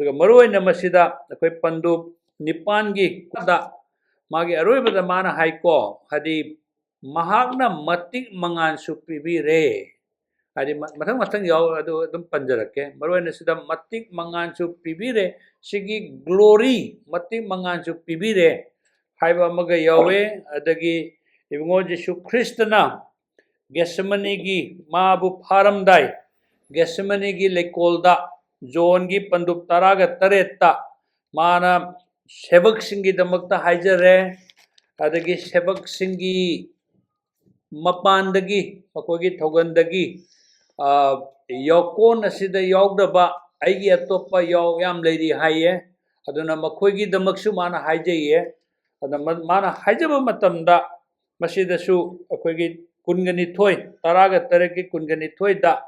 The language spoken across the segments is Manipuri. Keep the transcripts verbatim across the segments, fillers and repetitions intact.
ꯑꯗꯨꯒ ꯃꯔꯨꯑꯣꯏꯅ ꯃꯁꯤꯗ ꯑꯩꯈꯣꯏ ꯄꯟꯗꯨꯞ ꯅꯤꯄꯥꯟꯒꯤ ꯃꯥꯒꯤ ꯑꯔꯣꯏꯕꯗ ꯃꯥꯅ ꯍꯥꯏꯀꯣ, ꯍꯥꯏꯗꯤ ꯃꯍꯥꯛꯅ ꯃꯇꯤꯛ ꯃꯉꯥꯜꯁꯨ ꯄꯤꯕꯤꯔꯦ꯫ ꯍꯥꯏꯗꯤ ꯃ-, ꯃꯊꯪ ꯃꯊꯪ ꯌꯥꯎ, ꯑꯗꯨ ꯑꯗꯨꯝ ꯄꯟꯖꯔꯛꯀꯦ꯫ ꯃꯔꯨꯑꯣꯏꯅ ꯁꯤꯗ ꯃꯇꯤꯛ ꯃꯉꯥꯜꯁꯨ ꯄꯤꯕꯤꯔꯦ, ꯁꯤꯒꯤ ꯒ꯭ꯂꯣꯔꯤ, ꯃꯇꯤꯛ ꯃꯉꯥꯜꯁꯨ ꯄꯤꯕꯤꯔꯦ ꯍꯥꯏꯕ ꯑꯃꯒ ꯌꯥꯎꯋꯦ꯫ ꯑꯗꯒꯤ ꯏꯕꯨꯡꯉꯣ ꯖꯤꯁꯨ ꯈ꯭ꯔꯤꯁꯇꯅ ꯒꯦꯁꯃꯅꯤꯒꯤ, ꯃꯥꯕꯨ ꯐꯥꯔꯝꯗꯥꯏ ꯒꯦꯁꯃꯅꯤꯒꯤ ꯂꯩꯀꯣꯜꯗ, ꯖꯣꯟꯒꯤ ꯄꯟꯗꯨꯞ ꯇꯔꯥꯒ ꯇꯔꯦꯠꯇ ꯃꯥꯅ ꯁꯦꯕꯛꯁꯤꯡꯒꯤꯗꯃꯛꯇ ꯍꯥꯏꯖꯔꯦ꯫ ꯑꯗꯒꯤ ꯁꯦꯕꯛꯁꯤꯡꯒꯤ ꯃꯄꯥꯟꯗꯒꯤ, ꯃꯈꯣꯏꯒꯤ ꯊꯧꯒꯟꯗꯒꯤ, ꯑ, ꯌꯥꯎꯀꯣꯟ ꯑꯁꯤꯗ ꯌꯥꯎꯗꯕ ꯑꯩꯒꯤ ꯑꯇꯣꯞꯄ ꯌꯥꯎ ꯌꯥꯝ ꯂꯩꯔꯤ ꯍꯥꯏꯌꯦ꯫ ꯑꯗꯨꯅ ꯃꯈꯣꯏꯒꯤꯗꯃꯛꯁꯨ ꯃꯥꯅ ꯍꯥꯏꯖꯩꯌꯦ꯫ ꯑꯗ ꯃ-, ꯃꯥꯅ ꯍꯥꯏꯖꯕ ꯃꯇꯝꯗ ꯃꯁꯤꯗꯁꯨ ꯑꯩꯈꯣꯏꯒꯤ ꯀꯨꯟꯒ ꯅꯤꯊꯣꯏ, ꯇꯔꯥꯒ ꯇꯔꯦꯠꯀꯤ ꯀꯨꯟꯒ ꯅꯤꯊꯣꯏꯗ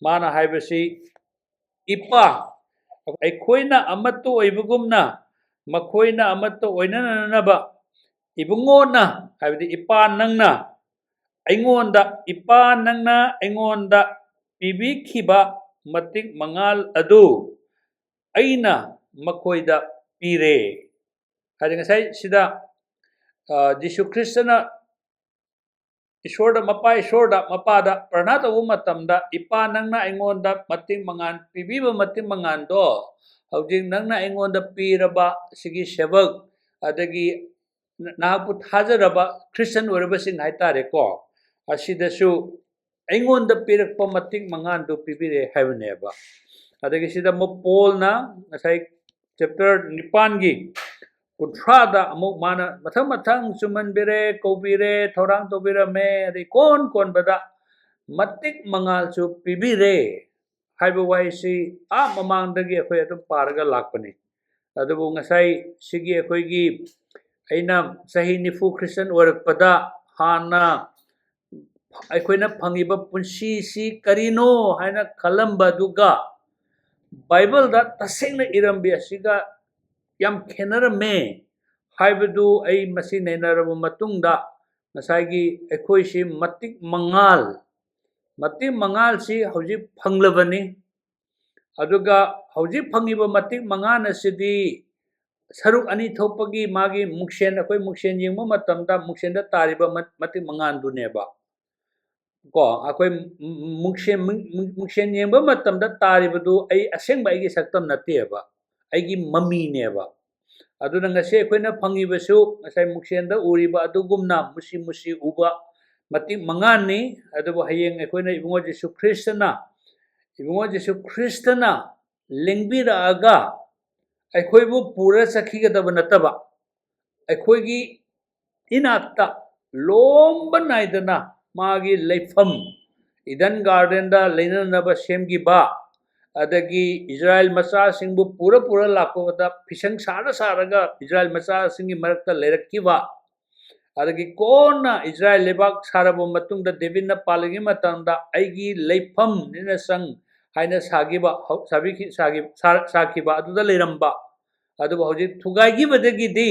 ꯃꯥꯅ ꯍꯥꯏꯕꯁꯤ, "ꯏꯄꯥ, ꯑꯩꯈꯣꯏꯅ ꯑꯃꯠꯇ ꯑꯣꯏꯕꯒꯨꯝꯅ ꯃꯈꯣꯏꯅ ꯑꯃꯠꯇ ꯑꯣꯏꯅꯅꯅꯕ ꯏꯕꯨꯡꯉꯣꯅ," ꯍꯥꯏꯕꯗꯤ ꯏꯄꯥ ꯅꯪꯅ ꯑꯩꯉꯣꯟꯗ, "ꯏꯄꯥ ꯅꯪꯅ ꯑꯩꯉꯣꯟꯗ ꯄꯤꯕꯤꯈꯤꯕ ꯃꯇꯤꯛ ꯃꯉꯥꯜ ꯑꯗꯨ ꯑꯩꯅ ꯃꯈꯣꯏꯗ ꯄꯤꯔꯦ"꯫ ꯍꯥꯏꯗꯤ ꯉꯁꯥꯏ ꯁꯤꯗ, ꯑ, ꯖꯤꯁꯨ ꯈ꯭ꯔꯤꯁꯇꯅ ꯏꯁꯣꯔꯗ, ꯃꯄꯥ ꯏꯁꯣꯔꯗ, ꯃꯄꯥꯗ ꯄ꯭ꯔꯅꯥ ꯇꯧꯕ ꯃꯇꯝꯗ, "ꯏꯄꯥ ꯅꯪꯅ ꯑꯩꯉꯣꯟꯗ ꯃꯇꯤꯛ ꯃꯉꯥꯜ ꯄꯤꯕꯤꯕ ꯃꯇꯤꯛ ꯃꯉꯥꯜꯗꯣ ꯍꯧꯖꯤꯛ ꯅꯪꯅ ꯑꯩꯉꯣꯟꯗ ꯄꯤꯔꯕ ꯁꯤꯒꯤ ꯁꯦꯕꯛ, ꯑꯗꯒꯤ ꯅꯍꯥꯛꯄꯨ ꯊꯥꯖꯔꯕ ꯈ꯭ꯔꯤꯁꯇꯟ ꯑꯣꯏꯔꯕꯁꯤꯡ ꯍꯥꯏꯇꯥꯔꯦꯀꯣ, ꯑꯁꯤꯗꯁꯨ ꯑꯩꯉꯣꯟꯗ ꯄꯤꯔꯛꯄ ꯃꯇꯤꯛ ꯃꯉꯥꯜꯗꯨ ꯄꯤꯕꯤꯔꯦ" ꯍꯥꯏꯕꯅꯦꯕ꯫ ꯑꯗꯒꯤ ꯁꯤꯗ ꯑꯃꯨꯛ ꯄꯣꯜꯅ ꯉꯁꯥꯏ ꯆꯦꯞꯇꯔ ꯅꯤꯄꯥꯟꯒꯤ ꯀꯨꯟꯊ꯭ꯔꯥꯗ ꯑꯃꯨꯛ ꯃꯥꯅ ꯃꯊꯪ ꯃꯊꯪ ꯆꯨꯝꯍꯟꯕꯤꯔꯦ, ꯀꯧꯕꯤꯔꯦ, ꯊꯧꯔꯥꯡ ꯇꯧꯕꯤꯔꯝꯃꯦ, ꯑꯗꯩ ꯀꯣꯟ ꯀꯣꯟꯕꯗ "ꯃꯇꯤꯛ ꯃꯉꯥꯜꯁꯨ ꯄꯤꯕꯤꯔꯦ" ꯍꯥꯏꯕ ꯋꯥꯍꯩꯁꯤ ꯑꯥ ꯃꯃꯥꯡꯗꯒꯤ ꯑꯩꯈꯣꯏ ꯑꯗꯨꯝ ꯄꯥꯔꯒ ꯂꯥꯛꯄꯅꯤ꯫ ꯑꯗꯨꯕꯨ ꯉꯁꯥꯏ ꯁꯤꯒꯤ ꯑꯩꯈꯣꯏꯒꯤ, ꯑꯩꯅ ꯆꯍꯤ ꯅꯤꯐꯨ ꯈ꯭ꯔꯤꯁꯇꯟ ꯑꯣꯏꯔꯛꯄꯗ ꯍꯥꯟꯅ ꯑꯩꯈꯣꯏꯅ ꯐꯪꯉꯤꯕ ꯄꯨꯟꯁꯤꯁꯤ ꯀꯔꯤꯅꯣ ꯍꯥꯏꯅ ꯈꯜꯂꯝꯕꯗꯨꯒ ꯕꯥꯏꯕꯜꯗ ꯇꯁꯦꯡꯅ ꯏꯔꯝꯕꯤ ꯑꯁꯤꯒ ꯌꯥꯝ ꯈꯦꯠꯅꯔꯝꯃꯦ ꯍꯥꯏꯕꯗꯨ ꯑꯩ ꯃꯁꯤ ꯅꯩꯅꯔꯕ ꯃꯇꯨꯡꯗ ꯉꯁꯥꯏꯒꯤ ꯑꯩꯈꯣꯏꯁꯤ ꯃꯇꯤꯛ ꯃꯉꯥꯜ, ꯃꯇꯤꯛ ꯃꯉꯥꯜꯁꯤ ꯍꯧꯖꯤꯛ ꯐꯪꯂꯕꯅꯤ꯫ ꯑꯗꯨꯒ ꯍꯧꯖꯤꯛ ꯐꯪꯉꯤꯕ ꯃꯇꯤꯛ ꯃꯉꯥꯜ ꯑꯁꯤꯗꯤ ꯁꯔꯨꯛ ꯑꯅꯤ ꯊꯣꯛꯄꯒꯤ ꯃꯥꯒꯤ ꯃꯨꯛꯁꯦꯟ, ꯑꯩꯈꯣꯏ ꯃꯨꯛꯁꯦꯟ ꯌꯦꯡꯕ ꯃꯇꯝꯗ ꯃꯨꯛꯁꯦꯟꯗ ꯇꯥꯔꯤꯕ ꯃ-, ꯃꯇꯤꯛ ꯃꯉꯥꯜꯗꯨꯅꯦꯕ꯫ ꯀꯣ, ꯑꯩꯈꯣꯏ ꯃꯨꯛꯁꯦꯟ, ꯃꯨꯛꯁꯦꯟ ꯌꯦꯡꯕ ꯃꯇꯝꯗ ꯇꯥꯔꯤꯕꯗꯨ ꯑꯩ ꯑꯁꯦꯡꯕ ꯑꯩꯒꯤ ꯁꯛꯇꯝ ꯅꯠꯇꯦꯕ, ꯑꯩꯒꯤ ꯃꯃꯤꯅꯦꯕ꯫ ꯑꯗꯨꯅ ꯉꯁꯤ ꯑꯩꯈꯣꯏꯅ ꯐꯪꯉꯤꯕꯁꯨ ꯉꯁꯥꯏ ꯃꯨꯛꯁꯦꯟꯗ ꯎꯔꯤꯕ ꯑꯗꯨꯒꯨꯝꯅ ꯃꯨꯁꯤ ꯃꯨꯁꯤ ꯎꯕ ꯃꯇꯤꯛ ꯃꯉꯥꯜꯅꯤ꯫ ꯑꯗꯨꯕꯨ ꯍꯌꯦꯡ ꯑꯩꯈꯣꯏꯅ ꯏꯕꯨꯡꯉꯣ ꯖꯤꯁꯨ ꯈ꯭ꯔꯤꯁꯇꯅ, ꯏꯕꯨꯡꯉꯣ ꯖꯤꯁꯨ ꯈ꯭ꯔꯤꯁꯇꯅ ꯂꯦꯡꯕꯤꯔꯛꯑꯒ ꯑꯩꯈꯣꯏꯕꯨ ꯄꯨꯔ ꯆꯠꯈꯤꯒꯗꯕ ꯅꯠꯇꯕ, ꯑꯩꯈꯣꯏꯒꯤ ꯏꯅꯥꯛꯇ ꯂꯣꯝꯕ ꯅꯥꯏꯗꯅ ꯃꯥꯒꯤ ꯂꯩꯐꯝ, ꯏꯗꯟ ꯒꯥꯔꯗꯦꯟꯗ ꯂꯩꯅꯅꯕ ꯁꯦꯝꯈꯤꯕ, ꯑꯗꯒꯤ ꯏꯁꯔꯥꯌꯦꯜ ꯃꯆꯥꯁꯤꯡꯕꯨ ꯄꯨꯔ ꯄꯨꯔ ꯂꯥꯛꯄꯗ ꯐꯤꯁꯪ ꯁꯥꯔ ꯁꯥꯔꯒ ꯏꯁꯔꯥꯌꯦꯜ ꯃꯆꯥꯁꯤꯡꯒꯤ ꯃꯔꯛꯇ ꯂꯩꯔꯛꯈꯤꯕ, ꯑꯗꯒꯤ ꯀꯣꯟꯅ ꯏꯁꯔꯥꯌꯦꯜ ꯂꯩꯕꯥꯛ ꯁꯥꯔꯕ ꯃꯇꯨꯡꯗ ꯗꯦꯕꯤꯠꯅ ꯄꯥꯜꯂꯤꯉꯩ ꯃꯇꯝꯗ "ꯑꯩꯒꯤ ꯂꯩꯐꯝ ꯅꯤꯅ ꯆꯪ" ꯍꯥꯏꯅ ꯁꯥꯈꯤꯕ, ꯍꯧ-, ꯁꯥꯕꯤꯈꯤ-, ꯁꯥꯈꯤ-, ꯁꯥ-, ꯁꯥꯈꯤꯕ ꯑꯗꯨꯗ ꯂꯩꯔꯝꯕ꯫ ꯑꯗꯨꯕꯨ ꯍꯧꯖꯤꯛ ꯊꯨꯒꯥꯏꯈꯤꯕꯗꯒꯤꯗꯤ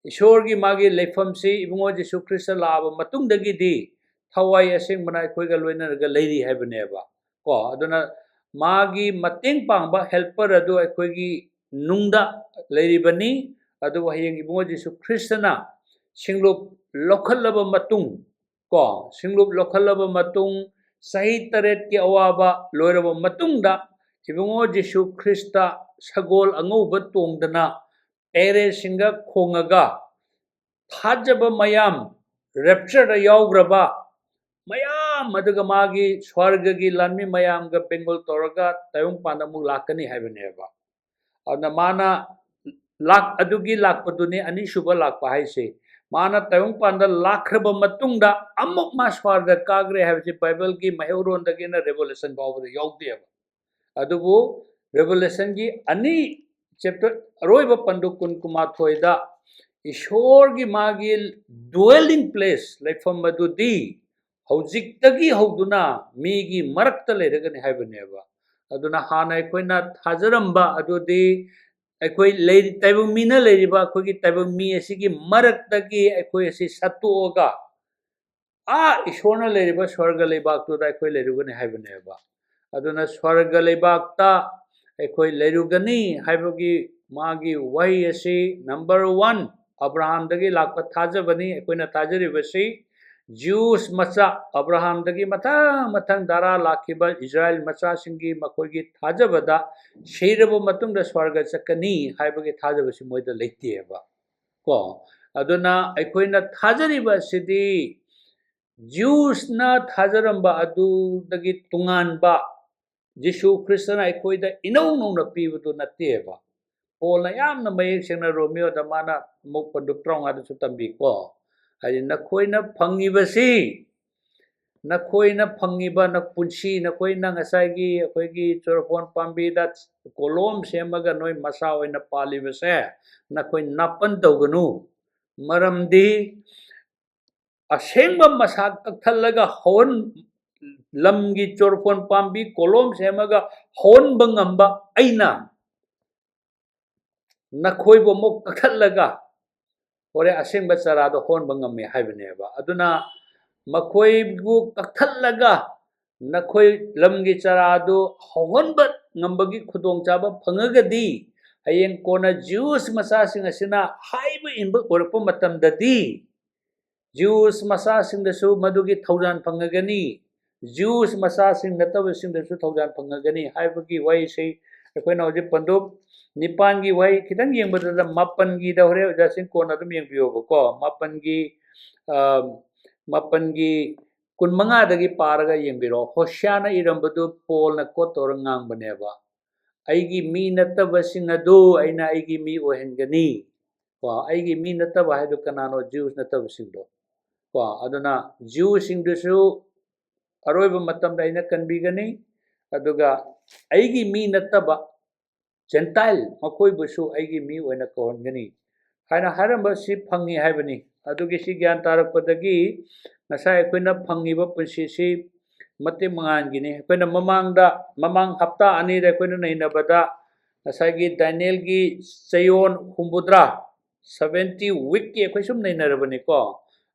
ꯏꯁꯣꯔꯒꯤ ꯃꯥꯒꯤ ꯂꯩꯐꯝꯁꯤ ꯏꯕꯨꯡꯉꯣ ꯖꯤꯁꯨ ꯈ꯭ꯔꯤꯁꯇ ꯂꯥꯛꯑꯕ ꯃꯇꯨꯡꯗꯒꯤꯗꯤ ꯊꯋꯥꯏ ꯑꯁꯦꯡꯕꯅ ꯑꯩꯈꯣꯏꯒ ꯂꯣꯏꯅꯔꯒ ꯂꯩꯔꯤ ꯍꯥꯏꯕꯅꯦꯕ꯫ ꯀꯣ, ꯑꯗꯨꯅ ꯃꯥꯒꯤ ꯃꯇꯦꯡ ꯄꯥꯡꯕ helper ꯑꯗꯨ ꯑꯩꯈꯣꯏꯒꯤ ꯅꯨꯡꯗ ꯂꯩꯔꯤꯕꯅꯤ꯫ ꯑꯗꯨꯕꯨ ꯍꯌꯦꯡ ꯏꯕꯨꯡꯉꯣ ꯖꯤꯁꯨ ꯈ꯭ꯔꯤꯁꯇꯅ ꯁꯤꯡꯂꯨꯞ ꯂꯧꯈꯠꯂꯕ ꯃꯇꯨꯡ, ꯀꯣ, ꯁꯤꯡꯂꯨꯞ ꯂꯧꯈꯠꯂꯕ ꯃꯇꯨꯡ, ꯆꯍꯤ ꯇꯔꯦꯠꯀꯤ ꯑꯋꯥꯕ ꯂꯣꯏꯔꯕ ꯃꯇꯨꯡꯗ ꯏꯕꯨꯡꯉꯣ ꯖꯤꯁꯨ ꯈ꯭ꯔꯤꯁꯇ ꯁꯒꯣꯜ ꯑꯉꯧꯕ ꯇꯣꯡꯗꯅ ꯄꯦꯔꯦꯁꯤꯡꯒ ꯈꯣꯡꯉꯒ ꯊꯥꯖꯕ ꯃꯌꯥꯝ, raptureꯗ ꯌꯥꯎꯈ꯭ꯔꯕ ꯃꯌꯥꯝ, ꯑꯗꯨꯒ ꯃꯥꯒꯤ ꯁ꯭ꯋꯔꯒꯒꯤ ꯂꯥꯟꯃꯤ ꯃꯌꯥꯝꯒ ꯕꯦꯡꯒꯣꯜ ꯇꯧꯔꯒ ꯇꯥꯏꯕꯪꯄꯥꯟꯗ ꯑꯃꯨꯛ ꯂꯥꯛꯀꯅꯤ ꯍꯥꯏꯕꯅꯦꯕ꯫ ꯑꯗꯨꯅ ꯃꯥꯅ ꯂꯥꯛ-, ꯑꯗꯨꯒꯤ ꯂꯥꯛꯄꯗꯨꯅꯤ ꯑꯅꯤꯁꯨꯕ ꯂꯥꯛꯄ ꯍꯥꯏꯁꯦ꯫ ꯃꯥꯅ ꯇꯥꯏꯕꯪꯄꯥꯟꯗ ꯂꯥꯛꯈ꯭ꯔꯕ ꯃꯇꯨꯡꯗ ꯑꯃꯨꯛ ꯃꯥ ꯁ꯭ꯋꯔꯒ ꯀꯥꯈ꯭ꯔꯦ ꯍꯥꯏꯕꯁꯤ ꯕꯥꯏꯕꯜꯒꯤ ꯃꯩꯍꯧꯔꯣꯟꯗꯒꯤꯅ Revelation ꯐꯥꯎꯕꯗ ꯌꯥꯎꯗꯦꯕ꯫ ꯑꯗꯨꯕꯨ Revelationꯒꯤ ꯑꯅꯤ chapter ꯑꯔꯣꯏꯕ ꯄꯟꯗꯨ ꯀꯨꯟ ꯀꯨꯟꯃꯥꯊꯣꯏꯗ ꯏꯁꯣꯔꯒꯤ ꯃꯥꯒꯤ dwelling place, ꯂꯩꯐꯝ ꯑꯗꯨꯗꯤ ꯍꯧꯖꯤꯛꯇꯒꯤ ꯍꯧꯗꯨꯅ ꯃꯤꯒꯤ ꯃꯔꯛꯇ ꯂꯩꯔꯒꯅꯤ ꯍꯥꯏꯕꯅꯦꯕ꯫ ꯑꯗꯨꯅ ꯍꯥꯟꯅ ꯑꯩꯈꯣꯏꯅ ꯊꯥꯖꯔꯝꯕ ꯑꯗꯨꯗꯤ ꯑꯩꯈꯣꯏ ꯂꯩꯔꯤ-, ꯇꯥꯏꯕꯪ ꯃꯤꯅ ꯂꯩꯔꯤꯕ ꯑꯩꯈꯣꯏꯒꯤ ꯇꯥꯏꯕꯪ ꯃꯤ ꯑꯁꯤꯒꯤ ꯃꯔꯛꯇꯒꯤ ꯑꯩꯈꯣꯏ ꯑꯁꯤ ꯁꯠꯇꯣꯛꯑꯒ ꯑꯥ ꯏꯁꯣꯔꯅ ꯂꯩꯔꯤꯕ ꯁ꯭ꯋꯔꯒ ꯂꯩꯕꯥꯛꯇꯨꯗ ꯑꯩꯈꯣꯏ ꯂꯩꯔꯨꯒꯅꯤ ꯍꯥꯏꯕꯅꯦꯕ꯫ ꯑꯗꯨꯅ ꯁ꯭ꯋꯔꯒ ꯂꯩꯕꯥꯛꯇ ꯑꯩꯈꯣꯏ ꯂꯩꯔꯨꯒꯅꯤ ꯍꯥꯏꯕꯒꯤ ꯃꯥꯒꯤ ꯋꯥꯍꯩ ꯑꯁꯤ, number one, ꯑꯕ꯭ꯔꯥꯍꯥꯝꯗꯒꯤ ꯂꯥꯛꯄ ꯊꯥꯖꯕꯅꯤ꯫ ꯑꯩꯈꯣꯏꯅ ꯊꯥꯖꯔꯤꯕꯁꯤ ꯖ꯭ꯌꯨꯁ ꯃꯆꯥ, ꯑꯕ꯭ꯔꯥꯍꯥꯝꯗꯒꯤ ꯃꯊꯪ ꯃꯊꯪ ꯙꯥꯔꯥ ꯂꯥꯛꯈꯤꯕ ꯏꯁꯔꯥꯌꯦꯜ ꯃꯆꯥꯁꯤꯡꯒꯤ ꯃꯈꯣꯏꯒꯤ ꯊꯥꯖꯕꯗ ꯁꯤꯔꯕ ꯃꯇꯨꯡꯗ ꯁ꯭ꯋꯔꯒ ꯆꯠꯀꯅꯤ ꯍꯥꯏꯕꯒꯤ ꯊꯥꯖꯕꯁꯤ ꯃꯣꯏꯗ ꯂꯩꯇꯦꯕ꯫ ꯀꯣ, ꯑꯗꯨꯅ ꯑꯩꯈꯣꯏꯅ ꯊꯥꯖꯔꯤꯕ ꯑꯁꯤꯗꯤ ꯖ꯭ꯌꯨꯁꯅ ꯊꯥꯖꯔꯝꯕ ꯑꯗꯨꯗꯒꯤ ꯇꯣꯉꯥꯟꯕ ꯖꯤꯁꯨ ꯈ꯭ꯔꯤꯁꯇꯅ ꯑꯩꯈꯣꯏꯗ ꯏꯅꯧ ꯅꯧꯅ ꯄꯤꯕꯗꯨ ꯅꯠꯇꯦꯕ꯫ ꯄꯣꯜꯅ ꯌꯥꯝꯅ ꯃꯌꯦꯛ ꯁꯦꯡꯅ ꯔꯣꯃꯤꯌꯣꯗ ꯃꯥꯅ ꯑꯃꯨꯛ ꯄꯟꯗꯨꯞ ꯇꯔꯥꯃꯉꯥꯗꯁꯨ ꯇꯝꯕꯤꯀꯣ꯫ ꯍꯥꯏꯗꯤ, ꯅꯈꯣꯏꯅ ꯐꯪꯉꯤꯕꯁꯤ, ꯅꯈꯣꯏꯅ ꯐꯪꯉꯤꯕ ꯅ-, ꯄꯨꯟꯁꯤ, ꯅꯈꯣꯏꯅ ꯉꯁꯥꯏꯒꯤ ꯑꯩꯈꯣꯏꯒꯤ ꯆꯨꯔꯐꯣꯟ ꯄꯥꯝꯕꯤꯗ ꯀꯣꯂꯣꯝ ꯁꯦꯝꯃꯒ ꯅꯣꯏ ꯃꯁꯥ ꯑꯣꯏꯅ ꯄꯥꯜꯂꯤꯕꯁꯦ ꯅꯈꯣꯏ ꯅꯥꯄꯟ ꯇꯧꯒꯅꯨ꯫ ꯃꯔꯝꯗꯤ ꯑꯁꯦꯡꯕ ꯃꯁꯥ ꯀꯛꯊꯠꯂꯒ ꯍꯧꯍꯟ-, ꯂꯝꯒꯤ ꯆꯣꯔꯐꯣꯟ ꯄꯥꯝꯕꯤ ꯀꯣꯂꯣꯝ ꯁꯦꯝꯃꯒ ꯍꯧꯍꯟꯕ ꯉꯝꯕ ꯑꯩꯅ ꯅꯈꯣꯏꯕꯨ ꯑꯃꯨꯛ ꯀꯛꯊꯠꯂꯒ ꯍꯣꯔꯦꯟ ꯑꯁꯦꯡꯕ ꯆꯔꯥꯗꯣ ꯍꯧꯍꯟꯕ ꯉꯝꯃꯦ ꯍꯥꯏꯕꯅꯦꯕ꯫ ꯑꯗꯨꯅ ꯃꯈꯣꯏꯕꯨ ꯀꯛꯊꯠꯂꯒ ꯅꯈꯣꯏ ꯂꯝꯒꯤ ꯆꯔꯥꯗꯨ ꯍꯧꯍꯟꯕ ꯉꯝꯕꯒꯤ ꯈꯨꯗꯣꯡꯆꯥꯕ ꯐꯪꯉꯒꯗꯤ, ꯍꯌꯦꯡ ꯀꯣꯟꯅ ꯖ꯭ꯌꯨꯁ ꯃꯆꯥꯁꯤꯡ ꯑꯁꯤꯅ ꯍꯥꯏꯕ ꯏꯟꯕ ꯑꯣꯏꯔꯛꯄ ꯃꯇꯝꯗꯗꯤ, ꯖ꯭ꯌꯨꯁ ꯃꯆꯥꯁꯤꯡꯗꯁꯨ ꯃꯗꯨꯒꯤ ꯊꯧꯖꯥꯜ ꯐꯪꯉꯒꯅꯤ, ꯖ꯭ꯌꯨꯁ ꯃꯆꯥꯁꯤꯡ ꯅꯠꯇꯕꯁꯤꯡꯗꯁꯨ ꯊꯧꯖꯥꯜ ꯐꯪꯉꯒꯅꯤ ꯍꯥꯏꯕꯒꯤ ꯋꯥꯍꯩꯁꯤ ꯑꯩꯈꯣꯏꯅ ꯍꯧꯖꯤꯛ ꯄꯟꯗꯨꯞ ꯅꯤꯄꯥꯟꯒꯤ ꯋꯥꯍꯩ ꯈꯤꯇꯪ ꯌꯦꯡꯕꯗꯨꯗ, ꯃꯥꯄꯟꯒꯤꯗ ꯍꯣꯔꯦꯟ ꯑꯣꯖꯥꯁꯤꯡ ꯀꯣꯟꯅ ꯑꯗꯨꯝ ꯌꯦꯡꯕꯤꯌꯣꯕꯀꯣ꯫ ꯃꯥꯄꯟꯒꯤ, ꯑ, ꯃꯥꯄꯟꯒꯤ ꯀꯨꯟꯃꯉꯥꯗꯒꯤ ꯄꯥꯔꯒ ꯌꯦꯡꯕꯤꯔꯣ꯫ ꯍꯣꯁꯤꯌꯥꯅ ꯏꯔꯝꯕꯗꯨ ꯄꯣꯜꯅ ꯀꯣꯠ ꯇꯧꯔ ꯉꯥꯡꯕꯅꯦꯕ꯫ "ꯑꯩꯒꯤ ꯃꯤ ꯅꯠꯇꯕꯁꯤꯡ ꯑꯗꯨ ꯑꯩꯅ ꯑꯩꯒꯤ ꯃꯤ ꯑꯣꯏꯍꯟꯒꯅꯤ"꯫ ꯀꯣ, ꯑꯩꯒꯤ ꯃꯤ ꯅꯠꯇꯕ ꯍꯥꯏꯗꯨ ꯀꯅꯥꯅꯣ? ꯖ꯭ꯌꯨꯁ ꯅꯠꯇꯕꯁꯤꯡꯗꯣ꯫ ꯀꯣ, ꯑꯗꯨꯅ ꯖ꯭ꯌꯨꯁꯁꯤꯡꯗꯨꯁꯨ ꯑꯔꯣꯏꯕ ꯃꯇꯝꯗ ꯑꯩꯅ ꯀꯟꯕꯤꯒꯅꯤ, ꯑꯗꯨꯒ ꯑꯩꯒꯤ ꯃꯤ ꯅꯠꯇꯕ ꯖꯦꯟꯇꯥꯏꯜ ꯃꯈꯣꯏꯕꯨꯁꯨ ꯑꯩꯒꯤ ꯃꯤ ꯑꯣꯏꯅ ꯀꯧꯍꯟꯒꯅꯤ ꯍꯥꯏꯅ ꯍꯥꯏꯔꯝꯕꯁꯤ ꯐꯪꯉꯤ ꯍꯥꯏꯕꯅꯤ꯫ ꯑꯗꯨꯒꯤ ꯁꯤ ꯒ꯭ꯌꯥꯟ ꯇꯥꯔꯛꯄꯗꯒꯤ ꯉꯁꯥꯏ ꯑꯩꯈꯣꯏꯅ ꯐꯪꯉꯤꯕ ꯄꯨꯟꯁꯤꯁꯤ ꯃꯇꯤꯛ ꯃꯉꯥꯜꯒꯤꯅꯤ꯫ ꯑꯩꯈꯣꯏꯅ ꯃꯃꯥꯡꯗ, ꯃꯃꯥꯡ ꯍꯞꯇꯥ ꯑꯅꯤꯗ ꯑꯩꯈꯣꯏꯅ ꯅꯩꯅꯕꯗ ꯉꯁꯥꯏꯒꯤ ꯗꯥꯅꯤꯌꯦꯜꯒꯤ ꯆꯌꯣꯜ ꯍꯨꯝꯐꯨꯇꯔꯥ, seventy weekꯀꯤ ꯑꯩꯈꯣꯏ ꯁꯨꯝ ꯅꯩꯅꯔꯕꯅꯤꯀꯣ꯫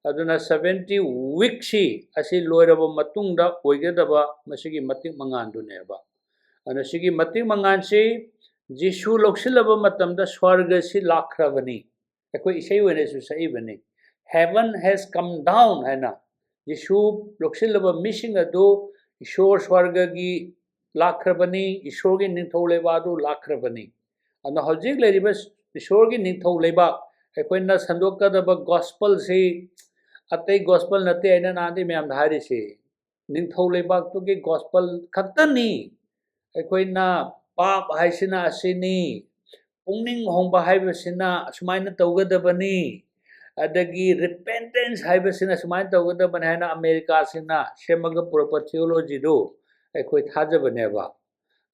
ꯑꯗꯨꯅ seventy weekꯁꯤ ꯑꯁꯤ ꯂꯣꯏꯔꯕ ꯃꯇꯨꯡꯗ ꯑꯣꯏꯒꯗꯕ ꯃꯁꯤꯒꯤ ꯃꯇꯤꯛ ꯃꯉꯥꯟꯗꯨꯅꯦꯕ꯫ ꯑꯗꯨꯅ ꯁꯤꯒꯤ ꯃꯇꯤꯛ ꯃꯉꯥꯟꯁꯤ ꯖꯤꯁꯨ ꯂꯧꯁꯤꯜꯂꯕ ꯃꯇꯝꯗ ꯁ꯭ꯋꯔꯒꯁꯤ ꯂꯥꯛꯈ꯭ꯔꯕꯅꯤ꯫ ꯑꯩꯈꯣꯏ ꯏꯁꯩ ꯑꯣꯏꯅꯁꯨ ꯁꯛꯏꯕꯅꯤ, "Heaven has come down" ꯍꯥꯏꯅ꯫ ꯖꯤꯁꯨ ꯂꯧꯁꯤꯜꯂꯕ ꯃꯤꯁꯤꯡ ꯑꯗꯨ ꯏꯁꯣꯔ ꯁ꯭ꯋꯔꯒꯒꯤ ꯂꯥꯛꯈ꯭ꯔꯕꯅꯤ, ꯏꯁꯣꯔꯒꯤ ꯅꯤꯡꯊꯧ ꯂꯩꯕꯥꯛ ꯑꯗꯨ ꯂꯥꯛꯈ꯭ꯔꯕꯅꯤ꯫ ꯑꯗꯨꯅ ꯍꯧꯖꯤꯛ ꯂꯩꯔꯤꯕ ꯏꯁꯣꯔꯒꯤ ꯅꯤꯡꯊꯧ ꯂꯩꯕꯥꯛ, ꯑꯩꯈꯣꯏꯅ ꯁꯟꯗꯣꯛꯀꯗꯕ gospelꯁꯤ ꯑꯇꯩ gospel ꯅꯠꯇꯦ, ꯑꯩꯅ ꯅꯍꯥꯟꯗꯩ ꯃꯌꯥꯝꯗ ꯍꯥꯏꯔꯤꯁꯤ꯫ ꯅꯤꯡꯊꯧ ꯂꯩꯕꯥꯛꯇꯨꯒꯤ gospel ꯈꯛꯇꯅꯤ꯫ ꯑꯩꯈꯣꯏꯅ ꯄꯥꯞ ꯍꯥꯏꯁꯤꯅ ꯑꯁꯤꯅꯤ, ꯄꯨꯛꯅꯤꯡ ꯍꯣꯡꯕ ꯍꯥꯏꯕꯁꯤꯅ ꯑꯁꯨꯃꯥꯏꯅ ꯇꯧꯒꯗꯕꯅꯤ, ꯑꯗꯒꯤ repentance ꯍꯥꯏꯕꯁꯤꯅ ꯁꯨꯃꯥꯏꯅ ꯇꯧꯒꯗꯕꯅꯤ ꯍꯥꯏꯅ ꯑꯃꯦꯔꯤꯀꯥꯁꯤꯡꯅ ꯁꯦꯝꯃꯒ ꯄꯨꯔꯛꯄ theologyꯗꯨ ꯑꯩꯈꯣꯏ ꯊꯥꯖꯕꯅꯦꯕ꯫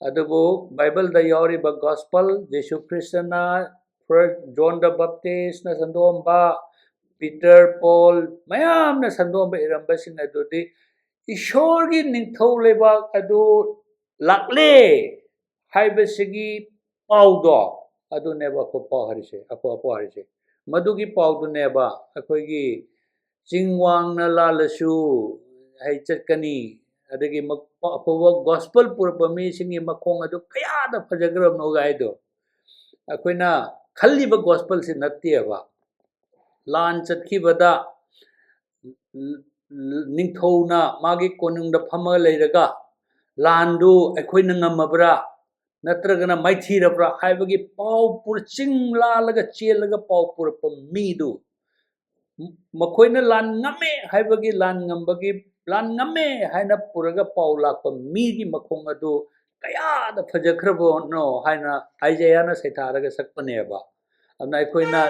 ꯑꯗꯨꯕꯨ ꯕꯥꯏꯕꯜꯗ ꯌꯥꯎꯔꯤꯕ gospel, ꯖꯤꯁꯨ ꯈ꯭ꯔꯤꯁꯇꯅ, first John the Baptistꯅ ꯁꯟꯗꯣꯛꯑꯝꯕ, ꯄꯤꯇꯔ, ꯄꯣꯜ ꯃꯌꯥꯝꯅ ꯁꯟꯗꯣꯛꯑꯝꯕ, ꯏꯔꯝꯕꯁꯤꯡ ꯑꯗꯨꯗꯤ ꯏꯁꯣꯔꯒꯤ ꯅꯤꯡꯊꯧ ꯂꯩꯕꯥꯛ ꯑꯗꯨ ꯂꯥꯛꯂꯦ ꯍꯥꯏꯕꯁꯤꯒꯤ ꯄꯥꯎꯗꯣ ꯑꯗꯨꯅꯦꯕ ꯑꯐꯕ ꯄꯥꯎ ꯍꯥꯏꯔꯤꯁꯦ, ꯑꯐꯕ ꯄꯥꯎ ꯍꯥꯏꯔꯤꯁꯦ꯫ ꯃꯗꯨꯒꯤ ꯄꯥꯎꯗꯨꯅꯦꯕ ꯑꯩꯈꯣꯏꯒꯤ ꯆꯤꯡ ꯋꯥꯡꯅ ꯂꯥꯜꯂꯁꯨ ꯍꯩ ꯆꯠꯀꯅꯤ, ꯑꯗꯒꯤ ꯃ-, ꯑꯐꯕ gospel ꯄꯨꯔꯛꯄ ꯃꯤꯁꯤꯡꯒꯤ ꯃꯈꯣꯡ ꯑꯗꯨ ꯀꯌꯥꯗ ꯐꯖꯈ꯭ꯔꯕꯅꯣ ꯍꯥꯏꯗꯣ꯫ ꯑꯩꯈꯣꯏꯅ ꯈꯜꯂꯤꯕ gospelꯁꯤ ꯅꯠꯇꯦꯕ꯫ ꯂꯥꯟ ꯆꯠꯈꯤꯕꯗ ꯅꯤꯡꯊꯧꯅ ꯃꯥꯒꯤ ꯀꯣꯅꯨꯡꯗ ꯐꯝꯃꯒ ꯂꯩꯔꯒ ꯂꯥꯟꯗꯨ ꯑꯩꯈꯣꯏꯅ ꯉꯝꯃꯕ꯭ꯔꯥ ꯅꯠꯇ꯭ꯔꯒꯅ ꯃꯥꯏꯊꯤꯔꯕ꯭ꯔꯥ ꯍꯥꯏꯕꯒꯤ ꯄꯥꯎ ꯄꯨꯔ-, ꯆꯤꯡ ꯂꯥꯜꯂꯒ ꯆꯦꯜꯂꯒ ꯄꯥꯎ ꯄꯨꯔꯛꯄ ꯃꯤꯗꯨ, ꯃꯈꯣꯏꯅ ꯂꯥꯟ ꯉꯝꯃꯦ ꯍꯥꯏꯕꯒꯤ, ꯂꯥꯟ ꯉꯝꯕꯒꯤ, ꯂꯥꯟ ꯉꯝꯃꯦ ꯍꯥꯏꯅ ꯄꯨꯔꯒ ꯄꯥꯎ ꯂꯥꯛꯄ ꯃꯤꯒꯤ ꯃꯈꯣꯡ ꯑꯗꯨ ꯀꯌꯥꯗ ꯐꯖꯈ꯭ꯔꯕꯅꯣ ꯍꯥꯏꯅ ꯑꯥꯏꯖꯌꯥꯅ ꯁꯩꯊꯥꯔꯒ ꯁꯛꯄꯅꯦꯕ꯫ ꯑꯗꯨꯅ ꯑꯩꯈꯣꯏꯅ